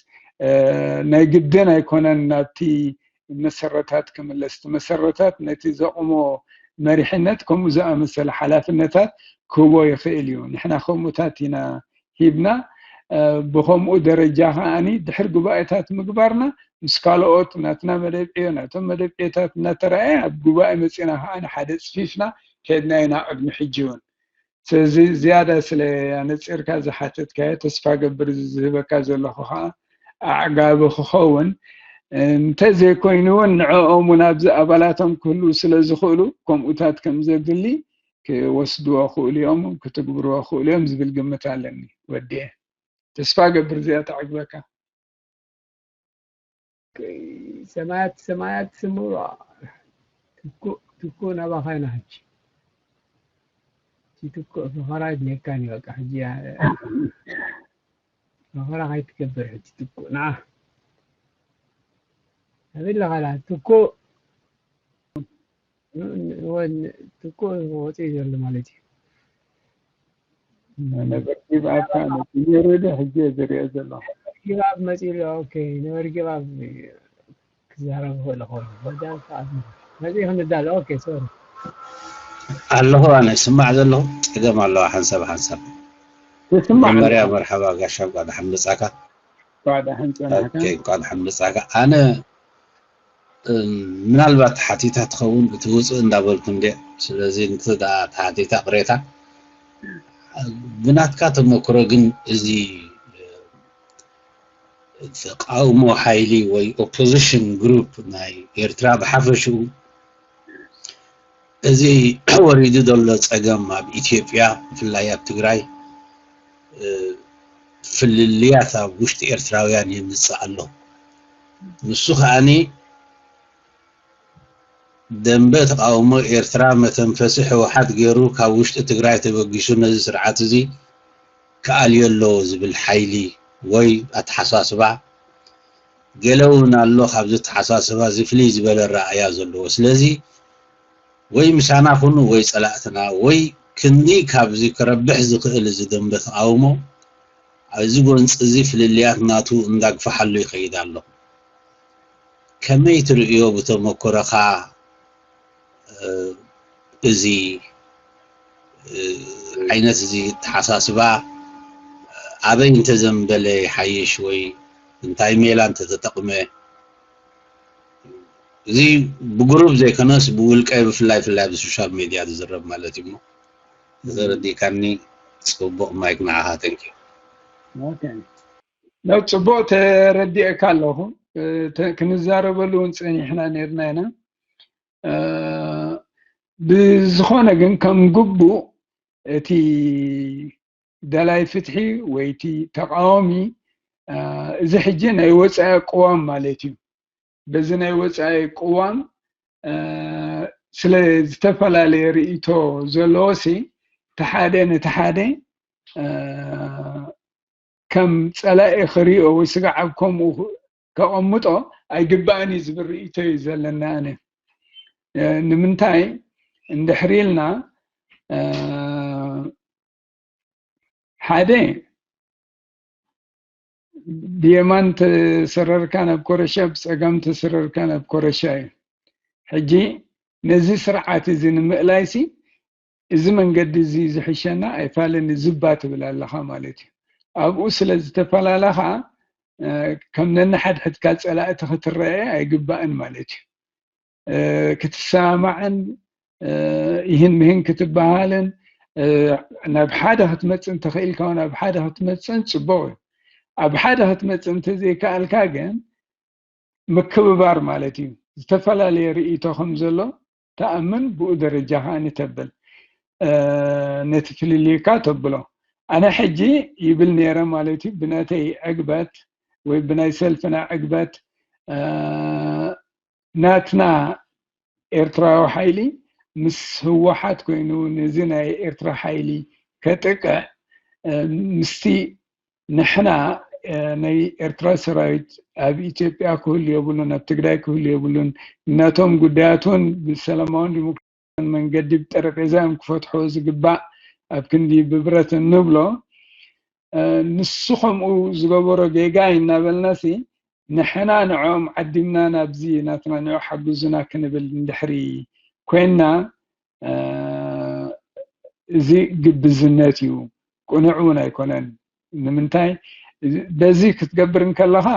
ናይ ግድን ኣይኮነን ናብቲ መሰረታት ክምለስ እቲ መሰረታት ነቲ ዘቑሞ መሪሕነት ከምኡ ዝኣመሰለ ሓላፍነታት ክህቦ ይኽእል እዩ። ንሕና ከምኡታት ኢና ሂብና። ብኸምኡ ደረጃ ከዓኒ ድሕሪ ጉባኤታት ምግባርና ምስ ካልኦት ናትና መደብ ዕዮ ናቶም መደብ ዕዮታት እናተረኣየ ኣብ ጉባኤ መፂና ከዓኒ ሓደ ፅፊፍና ከድና ኢና ቅድሚ ሕጂ እውን። ስለዚ ዝያዳ ስለ ኣነፂርካ ዝሓተትካዮ ተስፋ ገብር ዝህበካ ዘለኹ ከዓ ኣዕጋቢ ክኸውን እንተዘይኮይኑ እውን ንዕኦም እውን ኣብዚ ኣባላቶም ክህልው ስለ ዝኽእሉ ከምኡታት ከም ዘድሊ ክወስድዎ ክእሉ እዮም ክትግብርዎ ክእሉ እዮም ዝብል ግምት ኣለኒ። ወዲኤ ተስፋ ገብር እዚኣ ተዕግበካ። ሰማያት ሰማያት ስምዑ። ትኩእ ትኩእ ናባኻ ኢና ሕጂ። እቲ ትኩእ ፈኸራ የድልየካን እዩ። በቃ ሕጂ ፈኸራ ከይትገብር ሕጂ ትኩእ ንዓ ኣበይ ኣለኻ ትኩእ ትኩእ ወፂኡ ዘሎ ማለት እዩ። ነበር ጊቭ ኣፕ ከዓ መፂኡ ነይሩ ዶ? ሕጂ እየ ዝሪኦ ዘለኹ። ጊቭ ኣፕ መፂኡ ኣሎ። ኦኬ ነበር ጊቭ ኣፕ ክዛረብ ይኽእል ይኸውን። መፂኡ ክንዳለ ኦኬ ሶሪ ኣለኹ ኣነ ስማዕ ዘለኹ ፀገም ኣለዋ ሓንሳብ ሓንሳብ ትስማዕ መጀመርያ መርሓባ ጋሻ እንኳ ደሓን መፃካ ኳ ደሓን ፀናሕካ ኦኬ እንኳ ደሓን መፃካ ኣነ ምናልባት ተሓቲታ ትኸውን እቲ ውፅእ እንዳበልኩ እንደ ስለዚ ንክዳ ተሓቲታ ቅሬታ ብናትካ ተመክሮ ግን እዚ ተቃውሞ ሓይሊ ወይ ኦፖዚሽን ግሩፕ ናይ ኤርትራ ብሓፈሽኡ እዚ ወሪዱ ዘሎ ፀገም ኣብ ኢትዮጵያ ብፍላይ ኣብ ትግራይ ፍልልያት ኣብ ውሽጢ ኤርትራውያን የምፅእ ኣሎ። ንሱ ከዓኒ ደንበ ተቃውሞ ኤርትራ መተንፈሲ ህወሓት ገይሩ ካብ ውሽጢ ትግራይ ተበጊሱ ነዚ ስርዓት እዚ ክኣልዮ ኣለዎ ዝብል ሓይሊ ወይ ኣተሓሳስባ ገለ እውን ኣሎ። ካብዚ ኣተሓሳስባ እዚ ፍልይ ዝበለ ኣረኣእያ ዘለዎ። ስለዚ ወይ ምሳና ኩኑ ወይ ፀላእትና ወይ ክንዲ ካብዚ ክረብሕ ዝኽእል እዚ ደንበ ተቃውሞ ኣብዚ ጎንፂ እዚ ፍልልያት ናቱ እንዳግፋሓሉ ይኸይድ ኣሎ። ከመይ ትርእዮ ብተመክሮኻ እዚ ዓይነት እዚ ተሓሳስባ ኣበይ እንተዘንበለ ይሓይሽ ወይ እንታይ ሜላ እንተተጠቕመ እዚ ብግሩብ ዘይኮነስ ብውልቀ ብፍላይ ፍላይ ኣብ ሶሻል ሜድያ ዝዝረብ ማለት እዩ። ተረዲእካኒ? ፅቡቕ ማይክ ንዓኻ። Thank you። ኦኬ። ኖ፣ ፅቡቕ ተረዲኤካ ኣለኹ። ተ-፣ ክንዛረበሉ እውን ፀኒሕና ነርና ኢና። እ፣ ብዝኾነ ግን ከም ግቡእ እቲ ደላይ ፍትሒ ወይ እቲ ተቃዋሚ፣ እ፣ እዚ ሕጂ ናይ ወፃኢ ቅዋም ማለት እዩ። በዚ ናይ ወፃኢ ቅዋም፣ እ፣ ስለ ዝተፈላለየ ርእይቶ ዘለዎሲ፣ እቲ ሓደ ነቲ ሓደ፣ እ፣ ከም ፀላኢ ክሪኦ ወይ ስጋዕ ኣብ ከምኡ ከቐምጦ ኣይግባእን እዩ ዝብል ርእይቶ እዩ ዘለና ኣነ። እ፣ ንምንታይ እንድሕር ኢልና፣ እ፣ ሓደ ብየማን ተሰረርካ ናብ ኮረሻ፣ ብፀጋም ተሰረርካ ናብ ኮረሻ እዩ። ሕጂ ነዚ ስርዓት እዚ ንምእላይሲ እዚ መንገዲ እዚ ዝሕሸና ኣይፋልን ዝባ ትብል ኣለኻ ማለት እዩ። ኣብኡ ስለ ዝተፈላለኻ፣ እ፣ ከም ነንሓድሕድካ ፀላእቲ ክትረአ ኣይግባእን ማለት እዩ። እ፣ ክትሰማማዕን፣ እ፣ ይህን ምህን ክትበሃልን፣ እ፣ ናብ ሓደ ክትመፅእ እንተኽኢልካ እውን ኣብ ሓደ ክትመፅእን ፅቡቕ እዩ። ኣብ ሓደ ክትመፅእ እንተዘይከኣልካ ግን ምክብባር ማለት እዩ። ዝተፈላለየ ርእይቶ ከም ዘሎ ተኣምን፣ ብኡ ደረጃ ከኣ ንተብል፣ እ፣ ነቲ ፍልልይካ ተብሎ። ኣነ ሕጂ ይብል ነይረ ማለት እዩ፣ ብናተይ ዕግበት ወይ ብናይ ሰልፍና ዕግበት፣ እ፣ ናትና ኤርትራዊ ሓይሊ ምስ ህወሓት ኮይኑ ነዚ ናይ ኤርትራ ሓይሊ ከጥቅዕ፣ እ፣ ምስቲ ንሕና፣ እ፣ ናይ ኤርትራ ሰራዊት ኣብ ኢትዮጵያ ክህሉ የብሉን፣ ኣብ ትግራይ ክህሉ የብሉን፣ ነቶም ጉዳያት እውን ብሰላማውን ዲሞክራሲያውን መንገዲ ብጠረጴዛ እዮም ክፈትሕዎ ዝግባእ፣ ኣብ ክንዲ ብብረት እንብሎ፣ እ፣ ንሱ ከምኡ ዝገበሮ ጌጋ እዩ እናበልናሲ፣ ንሕና ንዕኦም ዓዲምና ናብዚ ናትና ንዑ ሓግዙና ክንብል እንድሕሪ ኮይንና፣ እ፣ እዚ ግብዝነት እዩ፣ ቅኑዕ እውን ኣይኮነን። ንምንታይ በዚ ክትገብር እንከለኻ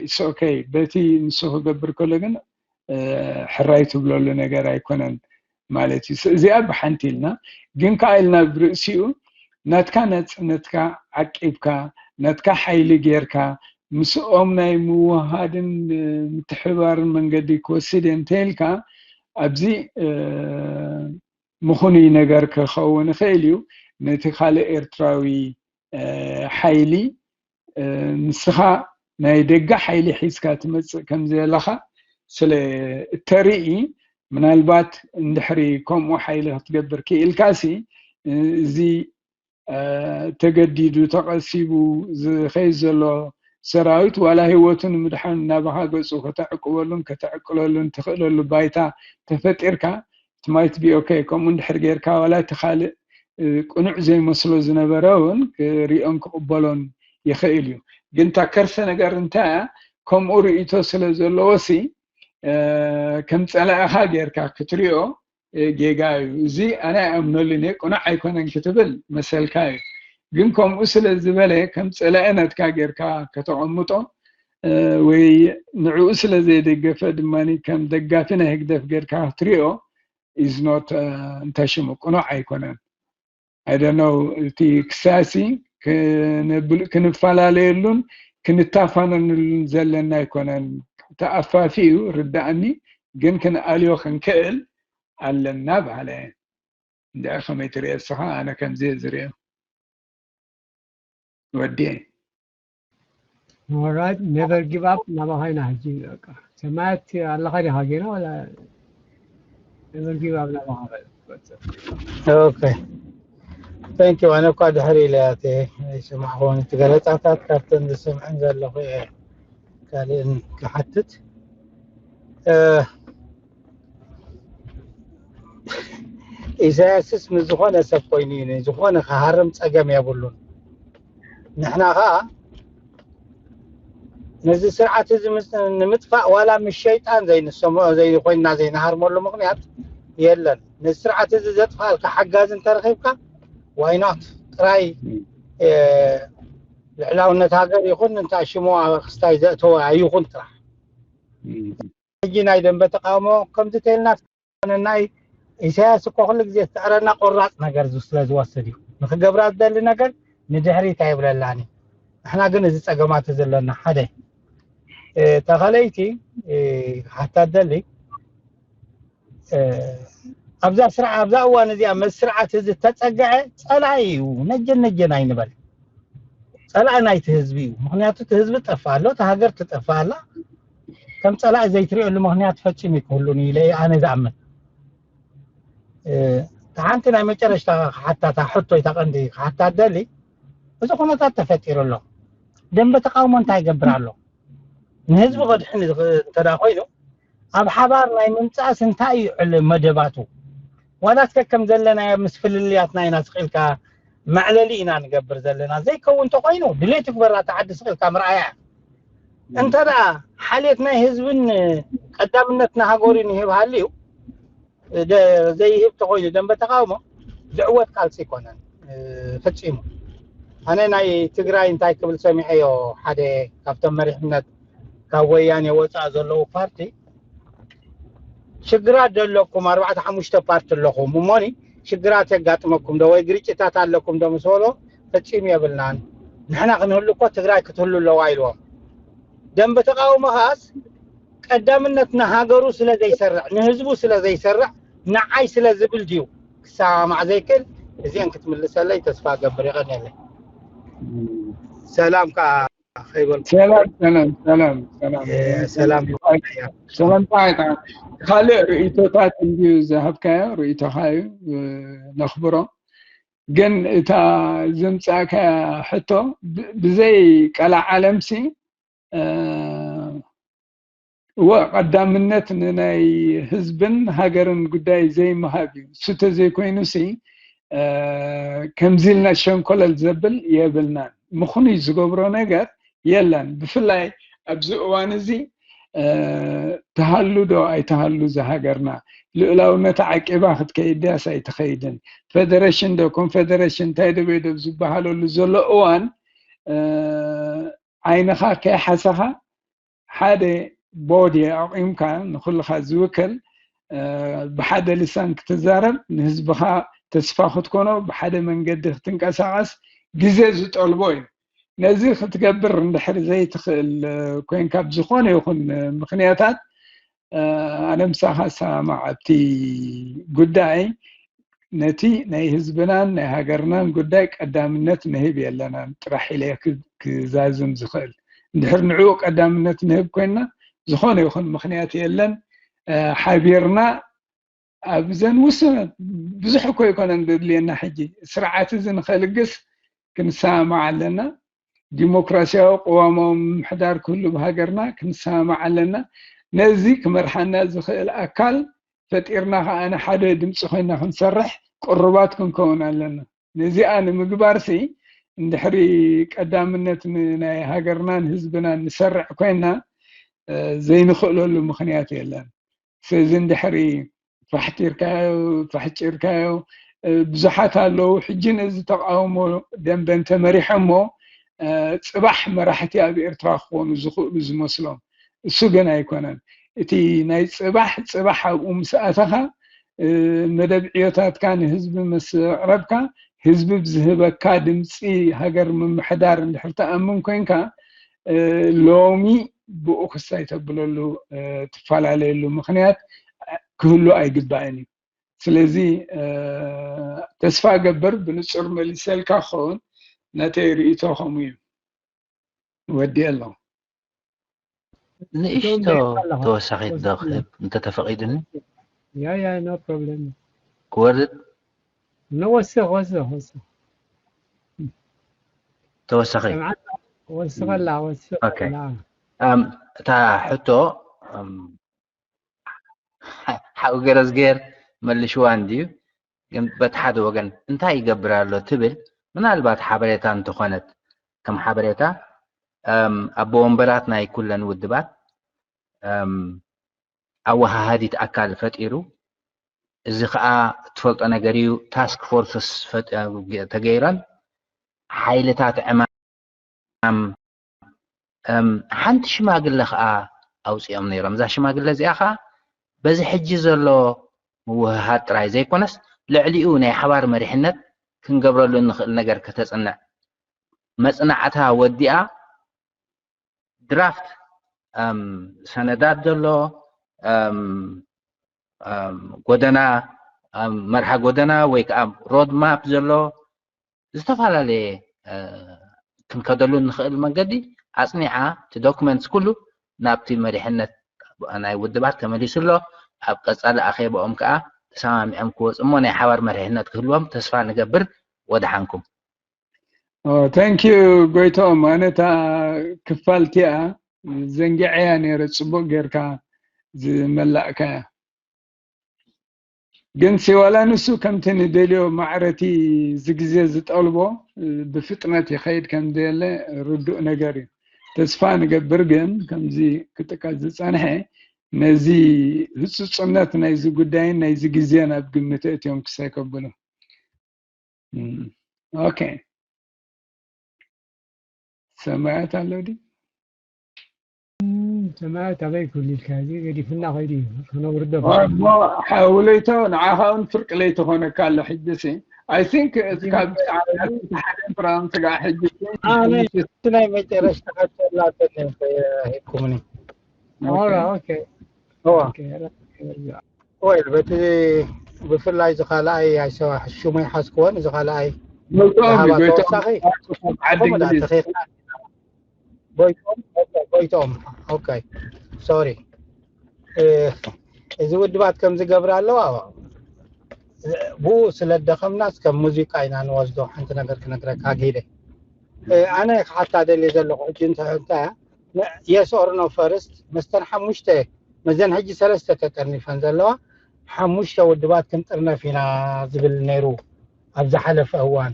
ኢስ ኦኬ፣ በቲ ንሱ ክገብር ከሎ ግን ሕራይ ትብለሉ ነገር ኣይኮነን ማለት እዩ። እዚኣ ብሓንቲ ኢልና ግን ከኣ ኢልና ብርእሲኡ ናትካ ናጽነትካ ዓቂብካ ናትካ ሓይሊ ጌርካ ምስኦም ናይ ምውሃድን ምትሕባርን መንገዲ ክወስድ እየ እንተኢልካ ኣብዚ ምኹኑይ ነገር ክኸውን ይኽእል እዩ። ነቲ ካልእ ኤርትራዊ ሓይሊ ንስኻ ናይ ደገ ሓይሊ ሒዝካ ትመፅእ ከም ዘለኻ ስለ እተርኢ ምናልባት እንድሕሪ ከምኡ ሓይሊ ክትገብር ክኢልካሲ እዚ ተገዲዱ ተቐሲቡ ዝኸይድ ዘሎ ሰራዊት ዋላ ህይወቱ ንምድሓን እናባኻ ገፁ ከተዕቅበሉን ከተዕቅለሉን ትኽእለሉ ባይታ ተፈጢርካ ትማይት ቢ ኦኬ ከምኡ እንድሕር ጌርካ ዋላ እቲ ካልእ ቅኑዕ ዘይመስሎ ዝነበረ እውን ክሪኦን ክቕበሎን ይኽእል እዩ። ግን እታ ከርሰ ነገር እንታይ ከምኡ ርእይቶ ስለ ዘለዎ ሲ ከም ጸላእኻ ጌርካ ክትሪኦ ጌጋ እዩ። እዚ ኣነ ኣይኣምነሉን እየ፣ ቅኑዕ ኣይኮነን ክትብል መሰልካ እዩ። ግን ከምኡ ስለ ዝበለ ከም ጸላኢ ናትካ ጌርካ ከተቐምጦ ወይ ንዕኡ ስለ ዘይደገፈ ድማ ከም ደጋፊ ናይ ህግደፍ ጌርካ ክትሪኦ is not እንታይ ሽሙ ቅኑዕ ኣይኮነን። I don't know እቲ ክሳሲ ክንፈላለየሉን ክንታፋነንሉን ዘለና ኣይኮነን። ተኣፋፊ እዩ ርዳእኒ፣ ግን ክንኣልዮ ክንክእል ኣለና በሃለ። እንድዒ ከመይ ትሪኦ እስኻ? ኣነ ከምዚ እየ ዝሪኦ። ወዲኤ። Alright, never give up ናባኻ ኢና ሕጂ በቃ። ሰማያት ኣለኻ ዲኻ ጌና ወላ never give up ናባኻ በል። Okay. Thank you. ኣነ እኳ ድሕሪ ኢለ እያ እተ ኣይሰማዕኹን እቲ ገለፃታት ካብተን ዝሰምዐን ዘለኹ እየ ካልእን ክሓትት። ኢሳያስስ ምስ ዝኾነ ሰብ ኮይኑ እዩ፣ ንዝኾነ ክሃርም ጸገም የብሉን። ንሕና ኸኣ ነዚ ስርዓት እዚ ንምጥፋእ ዋላ ምስ ሸይጣን ዘይንሰምዖ ዘይኮይንና ዘይንሃርመሉ ምኽንያት የለን። ነዚ ስርዓት እዚ ዘጥፍኣልካ ሓጋዚ እንተረኺብካ ዋይኖት ጥራይ ልዕላውነት ሃገር ይኹን እንታይ ሽሙ ኣብ ክስታይ ዘእተወ ኣይኹን ጥራሕ ሕጂ ናይ ደንበ ተቃውሞ ከምዚ ተልና ናይ ኢሳያስ እኮ ኩሉ ግዜ ዝተዕረና ቆራፅ ነገር ስለ ዝወስድ እዩ። ንክገብራ ዝደሊ ነገር ንድሕሪት ኣይብለላን እዩ። ንሕና ግን እዚ ፀገማት ዘለና ሓደ ተኸለይቲ ሓታ ደሊ ኣብዛ ስርዓ ኣብዛ እዋን እዚኣ መስ ስርዓት እዚ ተፀግዐ ፀላኢ እዩ። ነጀን ነጀን ኣይንበል። ፀላኢ ናይቲ ህዝቢ እዩ። ምክንያቱ እቲ ህዝቢ ጠፋ ኣሎ፣ እቲ ሃገር ትጠፋ ኣላ። ከም ፀላኢ ዘይትሪኦሉ ምክንያት ፈፂሙ ይክህሉን ኢለ ኣነ ዝኣምን። ሓንቲ ናይ መጨረሽታ ክሓታታ ሕቶ ይታ ቀንዲ ክሓታ ደሊ እዚ ኩነታት ተፈጢሩ ኣሎ። ደንበ ተቃውሞ እንታይ ይገብር ኣሎ? ንህዝቢ ከድሕን እንተ ኮይኑ ኣብ ሓባር ናይ ምምፃእስ እንታይ እዩ ዕል መደባቱ? ዋላ እስከ ከም ዘለናዮ ምስ ፍልልያትና ኢና ስቕ ኢልካ መዕለሊ ኢና ንገብር ዘለና። ዘይከውን እንተኮይኑ ድሌት ይግበራ እታ ዓዲ ስቕ ኢልካ ምርኣያ። እንተ ደኣ ሓልየት ናይ ህዝብን ቀዳምነት ንሃገሩን ይህብ ሃልዩ ዘይህብ ተኮይኑ ደንበ ተቃውሞ ዝዕወት ቃልሲ ይኮነን ፈፂሙ። ኣነ ናይ ትግራይ እንታይ ክብል ሰሚዐዮ ሓደ ካብቶም መሪሕነት ካብ ወያኔ ወፃእ ዘለዉ ፓርቲ ሽግራት ዶ ኣለኩም ኣርባዕተ ሓሙሽተ ፓርቲ ኣለኹም እሞኒ ሽግራት የጋጥመኩም ዶ ወይ ግርጭታት ኣለኩም ዶ ምስ በሎ ፈፂሙ የብልናን ንሕና ክንህሉ እኮ ትግራይ ክትህሉ ኣለዋ ኢልዎም ደንበ ተቃውሞ ከዓስ ቀዳምነት ንሃገሩ ስለ ዘይሰርዕ ንህዝቡ ስለ ዘይሰርዕ ንዓይ ስለ ዝብል ድዩ ክሰማማዕ ዘይክእል እዚአን ክትምልሰለይ ተስፋ ገብር የቀንየለይ ሰላም ከዓ ከይበልኩ ሰላም ሰላም ሰላም ሰላም ሰላም ሰላምታ ይታ ካልእ ርእይቶታት እንድዩ ዝሃብካዮ ርእይቶካ እዩ ነኽብሮ ግን እታ ዘምፃእካያ ሕቶ ብዘይ ቀላዓለምሲ እወ ቀዳምነት ንናይ ህዝብን ሃገርን ጉዳይ ዘይምሃብ እዩ። እሱ ተዘይኮይኑሲ ከምዚ ኢልና ሸንኮለል ዘብል የብልናን። ምኽኑይ ዝገብሮ ነገር የለን። ብፍላይ ኣብዚ እዋን እዚ ትሃሉ ዶ ኣይትሃሉ እዛ ሃገርና ልኡላውነታ ዓቂባ ክትከይድ ድያስ ኣይትኸይድን ፌደሬሽን ዶ ኮንፌደሬሽን እንታይ ዶ በይዶ ኣብ ዝበሃለሉ ዘሎ እዋን ዓይንኻ ከይሓሰኻ ሓደ ቦዲ ኣቑምካ ንኹልኻ ዝውክል ብሓደ ልሳን ክትዛረብ ንህዝብኻ ተስፋ ክትኮኖ ብሓደ መንገዲ ክትንቀሳቐስ ግዜ ዝጠልቦ እዩ። ነዚ ክትገብር እንድሕር ዘይትኽእል ኮይንካ ብዝኾነ ይኹን ምኽንያታት ኣነ ምሳኻ ሰማማዕ ኣብቲ ጉዳይ ነቲ ናይ ህዝብናን ናይ ሃገርናን ጉዳይ ቀዳምነት ንህብ የለናን ጥራሕ ኢለ ክዛዝም ዝኽእል። እንድሕር ንዕኡ ቀዳምነት ንህብ ኮይንና ዝኾነ ይኹን ምኽንያት የለን ሓቢርና ኣብዘን ውሱነት ብዙሕ እኮ ይኮነን ዘድልየና ሕጂ ስርዓት እዚ ንኸልግስ ክንሰማማዕ ኣለና። ዲሞክራሲያዊ ቅዋማዊ ምምሕዳር ክህሉ ብሃገርና ክንሰማማዕ ኣለና። ነዚ ክመርሓና ዝኽእል ኣካል ፈጢርና ከዓ ንሓደ ድምፂ ኮይና ክንሰርሕ ቅሩባት ክንከውን ኣለና። ነዚኣ ንምግባርሲ እንድሕሪ ቀዳምነት ናይ ሃገርናን ህዝብናን ንሰርዕ ኮይና ዘይንኽእለሉ ምክንያት የለን። ስለዚ እንድሕሪ ፋሕቲርካዮ ፋሕጭርካዮ ብዙሓት ኣለዉ። ሕጂ ነዚ ተቃውሞ ደንበ እንተመሪሖሞ ፅባሕ መራሕቲ ኣብ ኤርትራ ክኾኑ ዝኽእሉ ዝመስሎም። እሱ ግን ኣይኮነን። እቲ ናይ ፅባሕ ፅባሕ ኣብኡ ምስ ኣተኻ መደብ ዕዮታትካ ንህዝቢ ምስ ኣቕረብካ ህዝቢ ብዝህበካ ድምፂ ሃገር ምምሕዳር እንድሕር ትኣምን ኮንካ ሎሚ ብኡ ክሳይ ተብለሉ ትፈላለየሉ ምክንያት ክህሉ ኣይግባእን እዩ። ስለዚ ተስፋ ገብር ብንጹር መሊሰልካ ክኸውን ነተይ ርእይቶ ከምኡ እዩ። ወዲኤ ኣለኹ። ንእሽቶ ተወሳኺት ዶ ክህብ እንተተፈቒዱኒ? Yeah, yeah, no problem. ክወርድ No, ወስኽ ወስኽ ወስኽ ተወሳኺ ሰምዓት ወስኸላ ወስኽ ኦኬ። እታ ሕቶ ሓው ገረዝጌር መልሽዋ እንድዩ፣ ግን በቲ ሓደ ወገን እንታይ ይገብር ኣሎ ትብል ምናልባት ሓበሬታ እንተኾነት ከም ሓበሬታ ኣቦ ወንበራት ናይ ኩለን ውድባት ኣወሃሃዲት ኣካል ፈጢሩ፣ እዚ ከዓ እትፈልጦ ነገር እዩ። ታስክ ፎርስስ ተገይረን ሓይልታት ዕማም ሓንቲ ሽማግለ ከዓ ኣውፂኦም ነይሮም። እዛ ሽማግለ እዚኣ ከዓ በዚ ሕጂ ዘሎ ምውህሃድ ጥራይ ዘይኮነስ ልዕሊኡ ናይ ሓባር መሪሕነት ክንገብረሉ እንኽእል ነገር ከተፅንዕ መፅናዕታ ወዲኣ ድራፍት ሰነዳት ዘሎ ጎደና መርሃ ጎደና ወይ ከዓ ሮድ ማፕ ዘሎ ዝተፈላለየ ክንከደሉ እንኽእል መንገዲ ኣፅኒዓ እቲ ዶክመንትስ ኩሉ ናብቲ መሪሕነት ናይ ውድባት ተመሊሱ ኣሎ። ኣብ ቀፃሊ ኣኼባኦም ከዓ ተሰማሚዖም ክወፁ እሞ ናይ ሓባር መሪሕነት ክህልዎም ተስፋ ንገብር። ወድሓንኩም። Thank you ጎይቶም። ኣነ እታ ክፋል እቲኣ ዘንጊዐያ ነይረ፣ ፅቡቅ ጌርካ ዝመላእካያ። ግን ሲዋላ ንሱ ከምቲ ንደልዮ ማዕረቲ ዝግዜ ዝጠልቦ ብፍጥነት ይኸይድ ከም ዘየለ ርዱእ ነገር እዩ። ተስፋ ንገብር ግን ከምዚ ክጥቀስ ዝፀንሐ ነዚ ህፁፅነት ናይዚ ጉዳይን ናይዚ ግዜን ኣብ ግምት እትዮም ክሳይ ከብሉ። ኦኬ ሰማያት ኣሎ ድዩ? ሰማያት ኣበይ ክህሉ ኢልካ እዚ ገዲፍና ከይዱ እዩ። ከነውርዶ እሞ ሓውለይቶ ንዓኻ እውን ፍርቂ ለይቲ ኮነካ ኣሎ ሕጂ ሲ I think ካብ ሓደ ፍራንስ ጋር ሕጂ ኣነ እቲ ናይ መጨረሽታ ሓቶላተን ሂብኩምኒ። ኦራ ኦኬ ኦራ ወይ በቲ ብፍላይ ዝኻልኣይ ኣይሰዋ ሽሙ ይሓዝክዎን እዚ ካልኣይ ጎይቶም ሃባ ጎይቶም ተወሳኺ ዓዲ ከምኡ ዳ እንግሊዝ ተኺኽና ጎይቶም ጎይቶም ኦኬ ሶሪ እዚ ውድባት ከም ዝገብር ኣለዋ ብኡ ስለ ደኸምናስ ከም ሙዚቃ ኢና ንወስዶ ሓንቲ ነገር ክነግረካ ኣግሂደ ኣነ ክሓታ ደልየ ዘለኹ ሕጂ እንታይ እንታይ yes or no first መስተን ሓሙሽተ መዘን ሕጂ ሰለስተ ተጠርኒፈን ዘለዋ ሓሙሽተ ውድባት ክንጥርነፍ ኢና ዝብል ነይሩ ኣብ ዝሓለፈ እዋን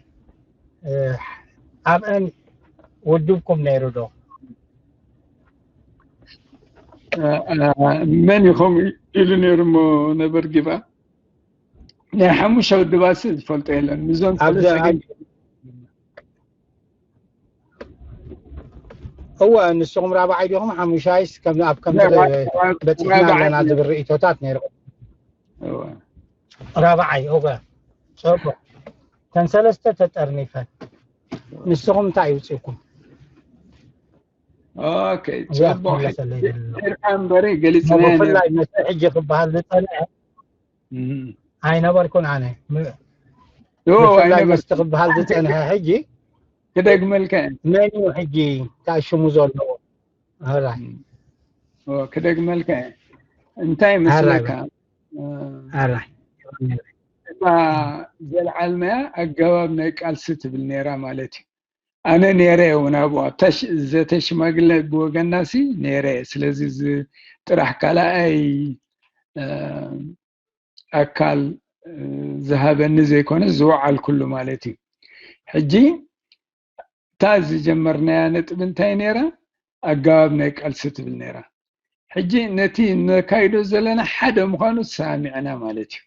ኣብአን ውድብኩም ነይሩ ዶ? መን እዩ ከምኡ ኢሉ ነይሩ እሞ ነበር ግብኣ ናይ ሓሙሽተ ውድባት ዝፈልጦ የለን ምዞም ኣብዚ ሰለስተ ግን እወ፣ ንስኹም ራብዓይ ዲኹም ሓሙሻይስ? ከም ኣብ ከምዚ በጺሕና ኣለና ዝብል ርእይቶታት ነይሩ። ራብዓይ። እወ፣ ጽቡቕ። ተን ሰለስተ ተጠርኒፈን። ንስኹም እንታይ ይውፅእኩም? ኦኬ፣ ጽቡቕ። እምበሪ ገሊጽና። ብፍላይ መስተ ሕጂ ክበሃል ዝጸንሐ ኣይነበርኩን ኣነ። ብፍላይ መስተ ክበሃል ዝጸንሐ ሕጂ ክደግመልካ። መን እዩ ሕጂ ታሽሙ ዘለዎ? ክደግመልካ። እንታይ መስለካ? እታ ዘልዓልናያ ኣገባብ ናይ ቃልሲ ትብል ነይራ ማለት እዩ። ኣነ ነይረ እውን ኣብኡ ኣብታ ዘተ ሽማግለ ብወገናሲ ነይረ። ስለዚ እዚ ጥራሕ ካልኣይ ኣካል ዝሃበኒ ዘይኮነ ዝወዓልኩሉ ማለት እዩ። ሕጂ እታ ዝጀመርናያ ነጥቢ እንታይ ነይራ? ኣገባብ ናይ ቃልሲ ትብል ነይራ። ሕጂ ነቲ ነካይዶ ዘለና ሓደ ምዃኑ ተሰማሚዕና ማለት እዩ።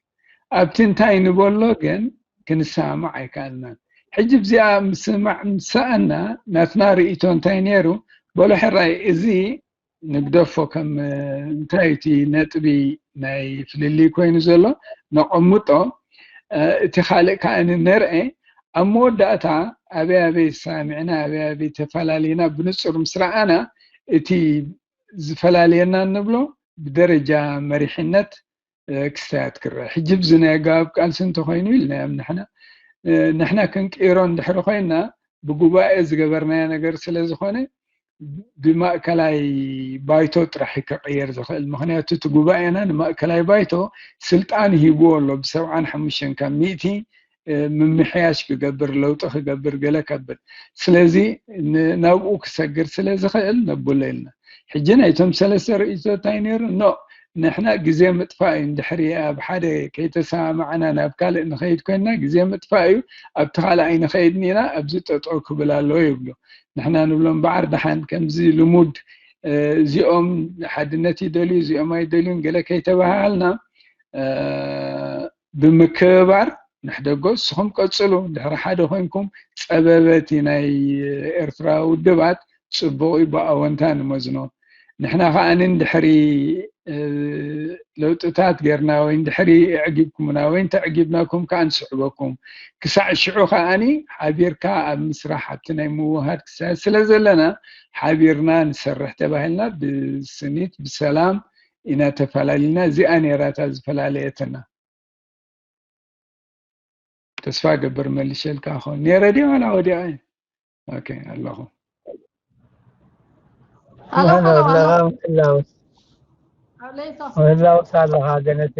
ኣብቲ እንታይ ንበሎ ግን ክንሰማማዕ ኣይከኣልናን። ሕጂ ብዚኣ ምስማዕ ምስ ሰኣና ናትና ርእይቶ እንታይ ነይሩ? በሎ ሕራይ እዚ ንግደፎ ከም እንታይ እቲ ነጥቢ ናይ ፍልልይ ኮይኑ ዘሎ ነቐምጦ፣ እቲ ካልእ ከዓ ንርአ። ኣብ መወዳእታ ኣበይ ኣበይ ተሰማሚዕና ኣበይ ኣበይ ተፈላለይና ብንፁር ምስ ረኣና እቲ ዝፈላለየና እንብሎ ብደረጃ መሪሕነት ክስታያት ክረአ። ሕጂ ብዚ ናይ ኣገባብ ቃልሲ እንተኮይኑ ኢልናዮም ንሕና ንሕና ክንቅይሮ እንድሕሪ ኮይና ብጉባኤ ዝገበርናዮ ነገር ስለ ዝኾነ ብማእከላይ ባይቶ ጥራሕ እዩ ክቕየር ዝኽእል። ምኽንያቱ እቲ ጉባኤና ንማእከላይ ባይቶ ስልጣን ሂብዎ ኣሎ ብሰብዓን ሓሙሽተን ካብ ሚእቲ ምምሕያሽ ክገብር ለውጢ ክገብር ገለ ከብል ስለዚ ናብኡ ክሰግር ስለ ዝኽእል ነብሎ ኢልና ሕጂ ናይቶም ሰለስተ ርእይቶ እንታይ ነይሩ ኖ ንሕና ግዜ ምጥፋእ እዩ እንድሕሪ ኣብ ሓደ ከይተሰማማዕና ናብ ካልእ ንኸይድ ኮይንና ግዜ ምጥፋእ እዩ ኣብቲ ካልእ ኣይንኸይድን ኢና ኣብዚ ጠጠው ክብል ኣለዎ ይብሉ ንሕና ንብሎም በዓር ደሓን ከምዚ ልሙድ እዚኦም ሓድነት ይደልዩ እዚኦም ኣይደልዩን ገለ ከይተባሃልና ብምክብባር ንሕደጎ እስኹም ቀጽሉ ድሕሪ ሓደ ኮይንኩም ጸበበቲ ናይ ኤርትራ ውድባት ጽቡቕ እዩ ብኣወንታ ንመዝኖ ንሕና ከኣ እንድሕሪ ለውጥታት ጌርና ወይ እንድሕሪ ኣዕጊብኩምና ወይ እንተዕጊብናኩም ከኣ ንስዕበኩም ክሳዕ ሽዑ ከኣ ሓቢርካ ኣብ ምስራሕ ኣብቲ ናይ ምውሃድ ክሳየድ ስለ ዘለና ሓቢርና ንሰርሕ ተባሂልና ብስኒት ብሰላም ኢና ተፈላሊና እዚኣ ነይራ እታ ዝፈላለየትና ተስፋ ገብር መሊሸልካ ኾን ነይረ ድየ ዋላ ወዲኣ እየ ኦኬ ኣለኹ ምህላውስ ኣለኻ ግን እቲ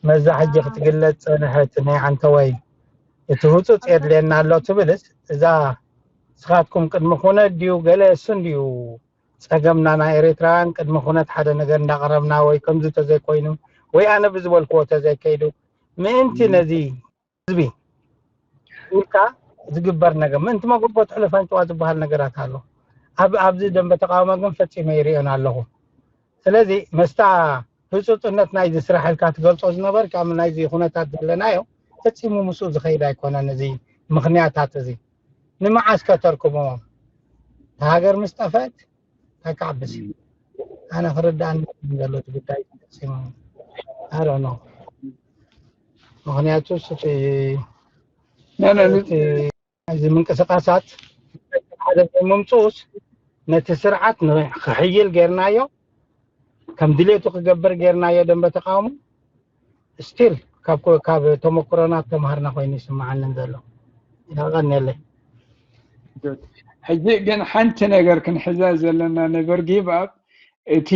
መዛ ሕጂ ክትግለጽ ጸንሐት ናይ ዓንተወይ እቲ ህጹጽ የድልየና ኣሎ ትብልስ እዛ ስኻትኩም ቅድሚ ኩነት ድዩ ገለ እሱ እንድዩ ጸገምና ናይ ኤርትራውያን ቅድሚ ኩነት ሓደ ነገር እንዳቐረብና ወይ ከምዚ ተዘይኮይኑ ወይ ኣነ ብዝበልክዎ ተዘይከይዱ ምእንቲ ነዚ ህዝቢ ኢልካ ዝግበር ነገር ምእንቲ መጎቦ ትሕልፍ ኣንጭዋ ዝበሃል ነገራት ኣሎ ኣብ ኣብዚ ደንበ ተቃውሞ ግን ፈጺመ ይሪኦን ኣለኹ ስለዚ መስታ ህጹጽነት ናይዚ ስራሕ ኢልካ ትገልጾ ዝነበርካ ናይዚ ኩነታት ዘለናዮ ፈጺሙ ምስኡ ዝኸይድ ኣይኮነን እዚ ምኽንያታት እዚ ንምዓስ ከተርክቦ ሃገር ምስ ጠፈት እንታይ ክዓብስ እዩ ኣነ ክርዳእኒ ዘሎ እቲ ጉዳይ ፈጺሙ ኣረኖ ምኽንያቱ እቲ እዚ ምንቅስቃሳት ሓደ ዘይምምፅኡስ ነቲ ስርዓት ክሕይል ጌርናዮ ከም ድሌቱ ክገብር ጌርናዮ ደንበ ተቃውሞ ስቲል ካብ ተመክሮና ተምሃርና ኮይኑ ይስምዓንን ዘሎ ይቀንየለይ ሕጂ ግን ሓንቲ ነገር ክንሕዛ ዘለና ነበር ጊቭ ኣፕ እቲ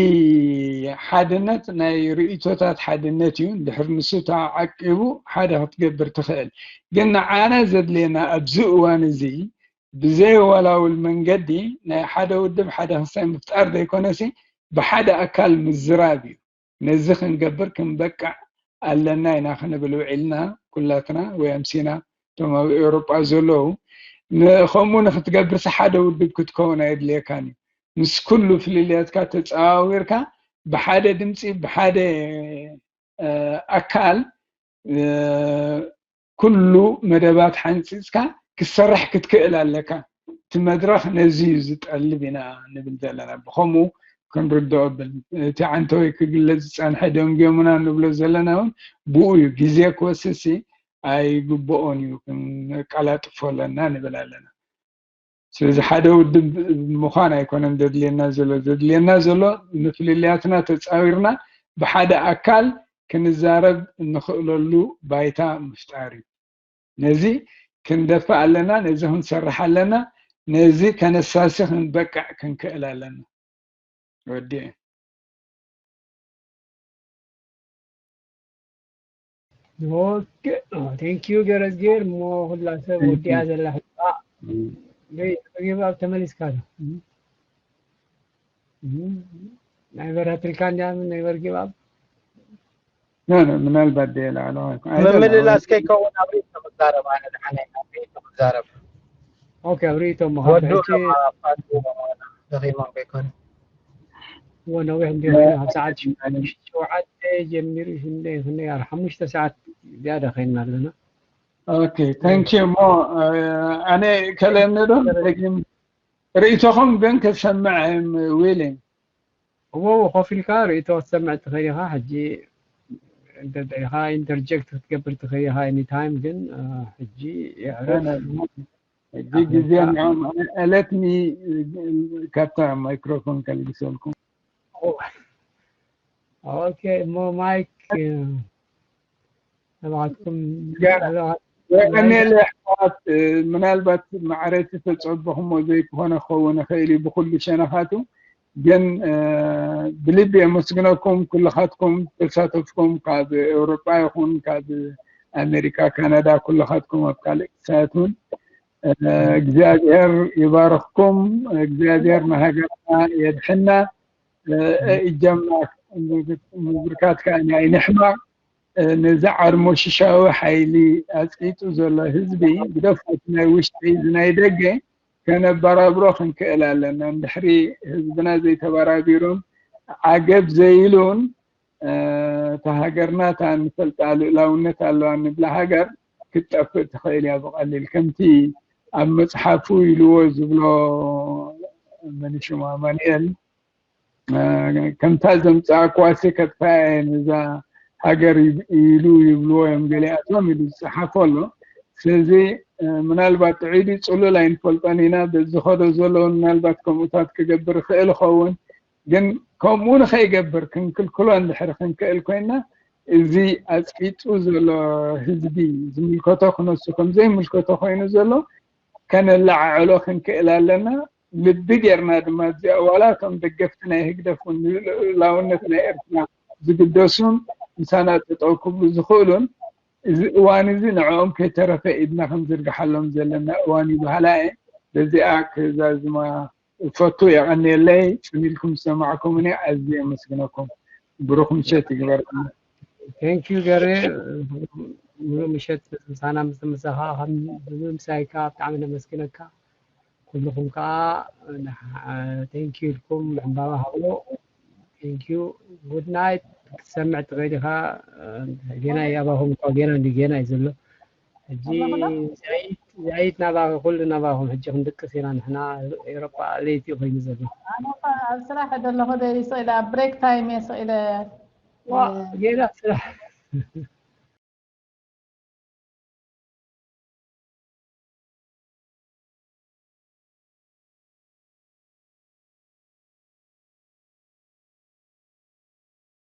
ሓድነት ናይ ርእቶታት ሓድነት እዩ ድሕር ንሱ ተዓቂቡ ሓደ ክትገብር ትኽእል ግን ንዓና ዘድልየና ኣብዚ እዋን እዚ ብዘይወላውል መንገዲ ናይ ሓደ ውድብ ሓደ ክሳይ ምፍጣር ዘይኮነሲ ብሓደ ኣካል ምዝራብ እዩ ነዚ ክንገብር ክንበቅዕ ኣለና ኢና ክንብል ውዒልና ኩላትና ወይ ኣምሲና እቶም ኣብ ኤውሮጳ ዘለዉ ከምኡ ንክትገብርሲ ሓደ ውድብ ክትከውን ኣየድልየካን እዩ ምስ ኩሉ ፍልልያትካ ተፀዋዊርካ ብሓደ ድምፂ ብሓደ ኣካል ኩሉ መደባት ሓንፂፅካ ክትሰርሕ ክትክእል ኣለካ እቲ መድረኽ ነዚ እዩ ዝጠልብ ኢና ንብል ዘለና። ብኸምኡ ክንርድኦ ብል። እቲ ዓንተወይ ክግለጽ ዝጸንሐ ደንጎሙና ንብሎ ዘለና እውን ብኡ እዩ። ግዜ ክወስድሲ ኣይግብኦን እዩ፣ ክንቀላጥፎ ኣለና ንብል ኣለና። ስለዚ ሓደ ውድብ ምዃን ኣይኮነን ዘድልየና ዘሎ። ዘድልየና ዘሎ ንፍልልያትና ተጻዊርና ብሓደ ኣካል ክንዛረብ እንኽእለሉ ባይታ ምፍጣር እዩ። ነዚ ክንደፍእ ኣለና፣ ነዚ ክንሰርሕ ኣለና፣ ነዚ ከነሳሲ ክንበቅዕ ክንክእል ኣለና። ወዲኤ። ኦኬ፣ ቴንክ ዩ ገረዝጌር። እሞ ኩላ ሰብ ወዲኣ ዘላ ህፃ ገይባብ ተመሊስካ ዶ? ናይ በራትልካ እንዲያ ናይ በርጊባብ ምናልባት ደ ላዕለዋይ ምምልላስ ከይከውን ኣብ ርእይቶ ክዛረብ ኣነ ደሓነይ ኣብ ርእይቶ ክዛረብ ኦኬ ኣብ ርእይቶ ወዱ መሓፈ ደኺሞም ከይኮነ ወነዊሕ እንዲ ኣብ ሰዓት ሸውዓተ ጀሚሩ ክንደይ ክንደይ ኣብ ሓሙሽተ ሰዓት ዝያዳ ከይና ኣለና። ኦኬ ታንኪ ዩ እሞ ኣነ ከለኒ ዶ ደጊም ርእይቶኹም ግን ክሰምዕ ዊሊንግ እዎ ኮፍ ኢልካ ርእይቶ ክትሰምዕ ትኽእል ኢኻ። ሕጂ እንተ ኢኻ ኢንተርጀክት ክትገብር ትኽእል ኢኻ ኤኒታይም፣ ግን ሕጂ የዕረፍ። ሕጂ ግዜ ንዕኦም let me ካብታ ማይክሮፎን ከልግሰልኩም። ኦኬ እሞ ማይክ ተባዕትኩም የቐንየለ ኣሕዋት ምናልባት ማዕረቲ ተፀበኹሞ ዘይክኾነ ክኸውን ይኽእል እዩ ብኩሉ ሸነኻቱ ግን ብልቢ የመስግነኩም ኩልኻትኩም ተሳተፍኩም ካብ ኤውሮጳ ይኹን ካብ ኣሜሪካ ካናዳ ኩልኻትኩም ኣብ ካልእ ክሳያት እውን እግዚኣብሔር ይባርኽኩም እግዚኣብሔር ንሃገርና የድሕና እጃምና ምብርካት ከዓ ኣይንሕማቕ ነዚ ዓርሞሽሻዊ ሓይሊ ኣፅቂጡ ዘሎ ህዝቢ ግደፎ እቲ ናይ ውሽጢ እዚ ናይ ደገ ከነበራብሮ ክንክእል ኣለና እንድሕሪ ህዝብና ዘይተበራቢሩን ዓገብ ዘይሉን እታ ሃገርና እታ ንፈልጣ ልእላውነት ኣለዋ ንብላ ሃገር ክትጠፍእ ትኽእል እያ ብቐሊል ከምቲ ኣብ መፅሓፉ ኢልዎ ዝብሎ መን ሽሙ ኣማኑኤል ከምታ ዘምፅኣክዋሲ ከጥፋያ እየን እዛ ሃገር ኢሉ ይብልዎ እዮም ገሊኣቶም ኢሉ ዝፀሓፎ ኣሎ ስለዚ ምናልባት ጥዑይ ድዩ ፅሉል ኣይንፈልጦን ኢና በዚ ዝኸዶ ዘሎ ምናልባት ከምኡታት ክገብር ይኽእል ይኸውን ግን ከምኡ ንኸይገብር ክንክልክሎ እንድሕር ክንክእል ኮይና እዚ ኣፅቂጡ ዘሎ ህዝቢ ዝምልከቶ ክነሱ ከምዘይምልከቶ ኮይኑ ዘሎ ከነለዓዕሎ ክንክእል ኣለና ልቢ ጌርና ድማ እዚኣ ዋላ እቶም ደገፍቲ ናይ ህግደፍ እውን ንልኡላውነት ናይ ኤርትራ ዝግደሱን ምሳና ጠጠው ክብሉ ዝኽእሉን እዚ እዋን እዚ ንዕኦም ከይተረፈ ኢድና ክንዝርግሓሎም ዘለና እዋን እዩ በሃላ እየ በዚኣ ክዛዝማ እፈቱ የቐንየለይ ጽን ኢልኩም ዝሰማዕኩምኒ ኣዝየ የመስግነኩም ብሩኽ ምሸት ይግበርና ቴንክ ዩ ገሬ ሙሉ ምሸት ምሳና ምስ ምሳኻ ከም ብምሳይካ ብጣዕሚ ነመስግነካ ኩልኹም ከዓ ቴንክ ዩ ኢልኩም ዕምባባ ሃብሎ ቴንክ ዩ ጉድ ናይት ክትሰምዕ ትኽእል ኢኻ ጌና እዩ ኣባኹም እኳ ጌና እንዲ ጌና እዩ ዘሎ ሕጂ ዛይት ዛይት ናባኺ ኩሉ ናባኹም ሕጂ ክንድቅስ ኢና ንሕና ኤሮጳ ለይቲ ኮይኑ ዘሎ ኣነ እኳ ኣብ ስራሕ ዘለኹ ደ ስቕ ኢለ ኣብ ብሬክ ታይም እየ ስቕ ኢለ ዋ ጌና ስራሕ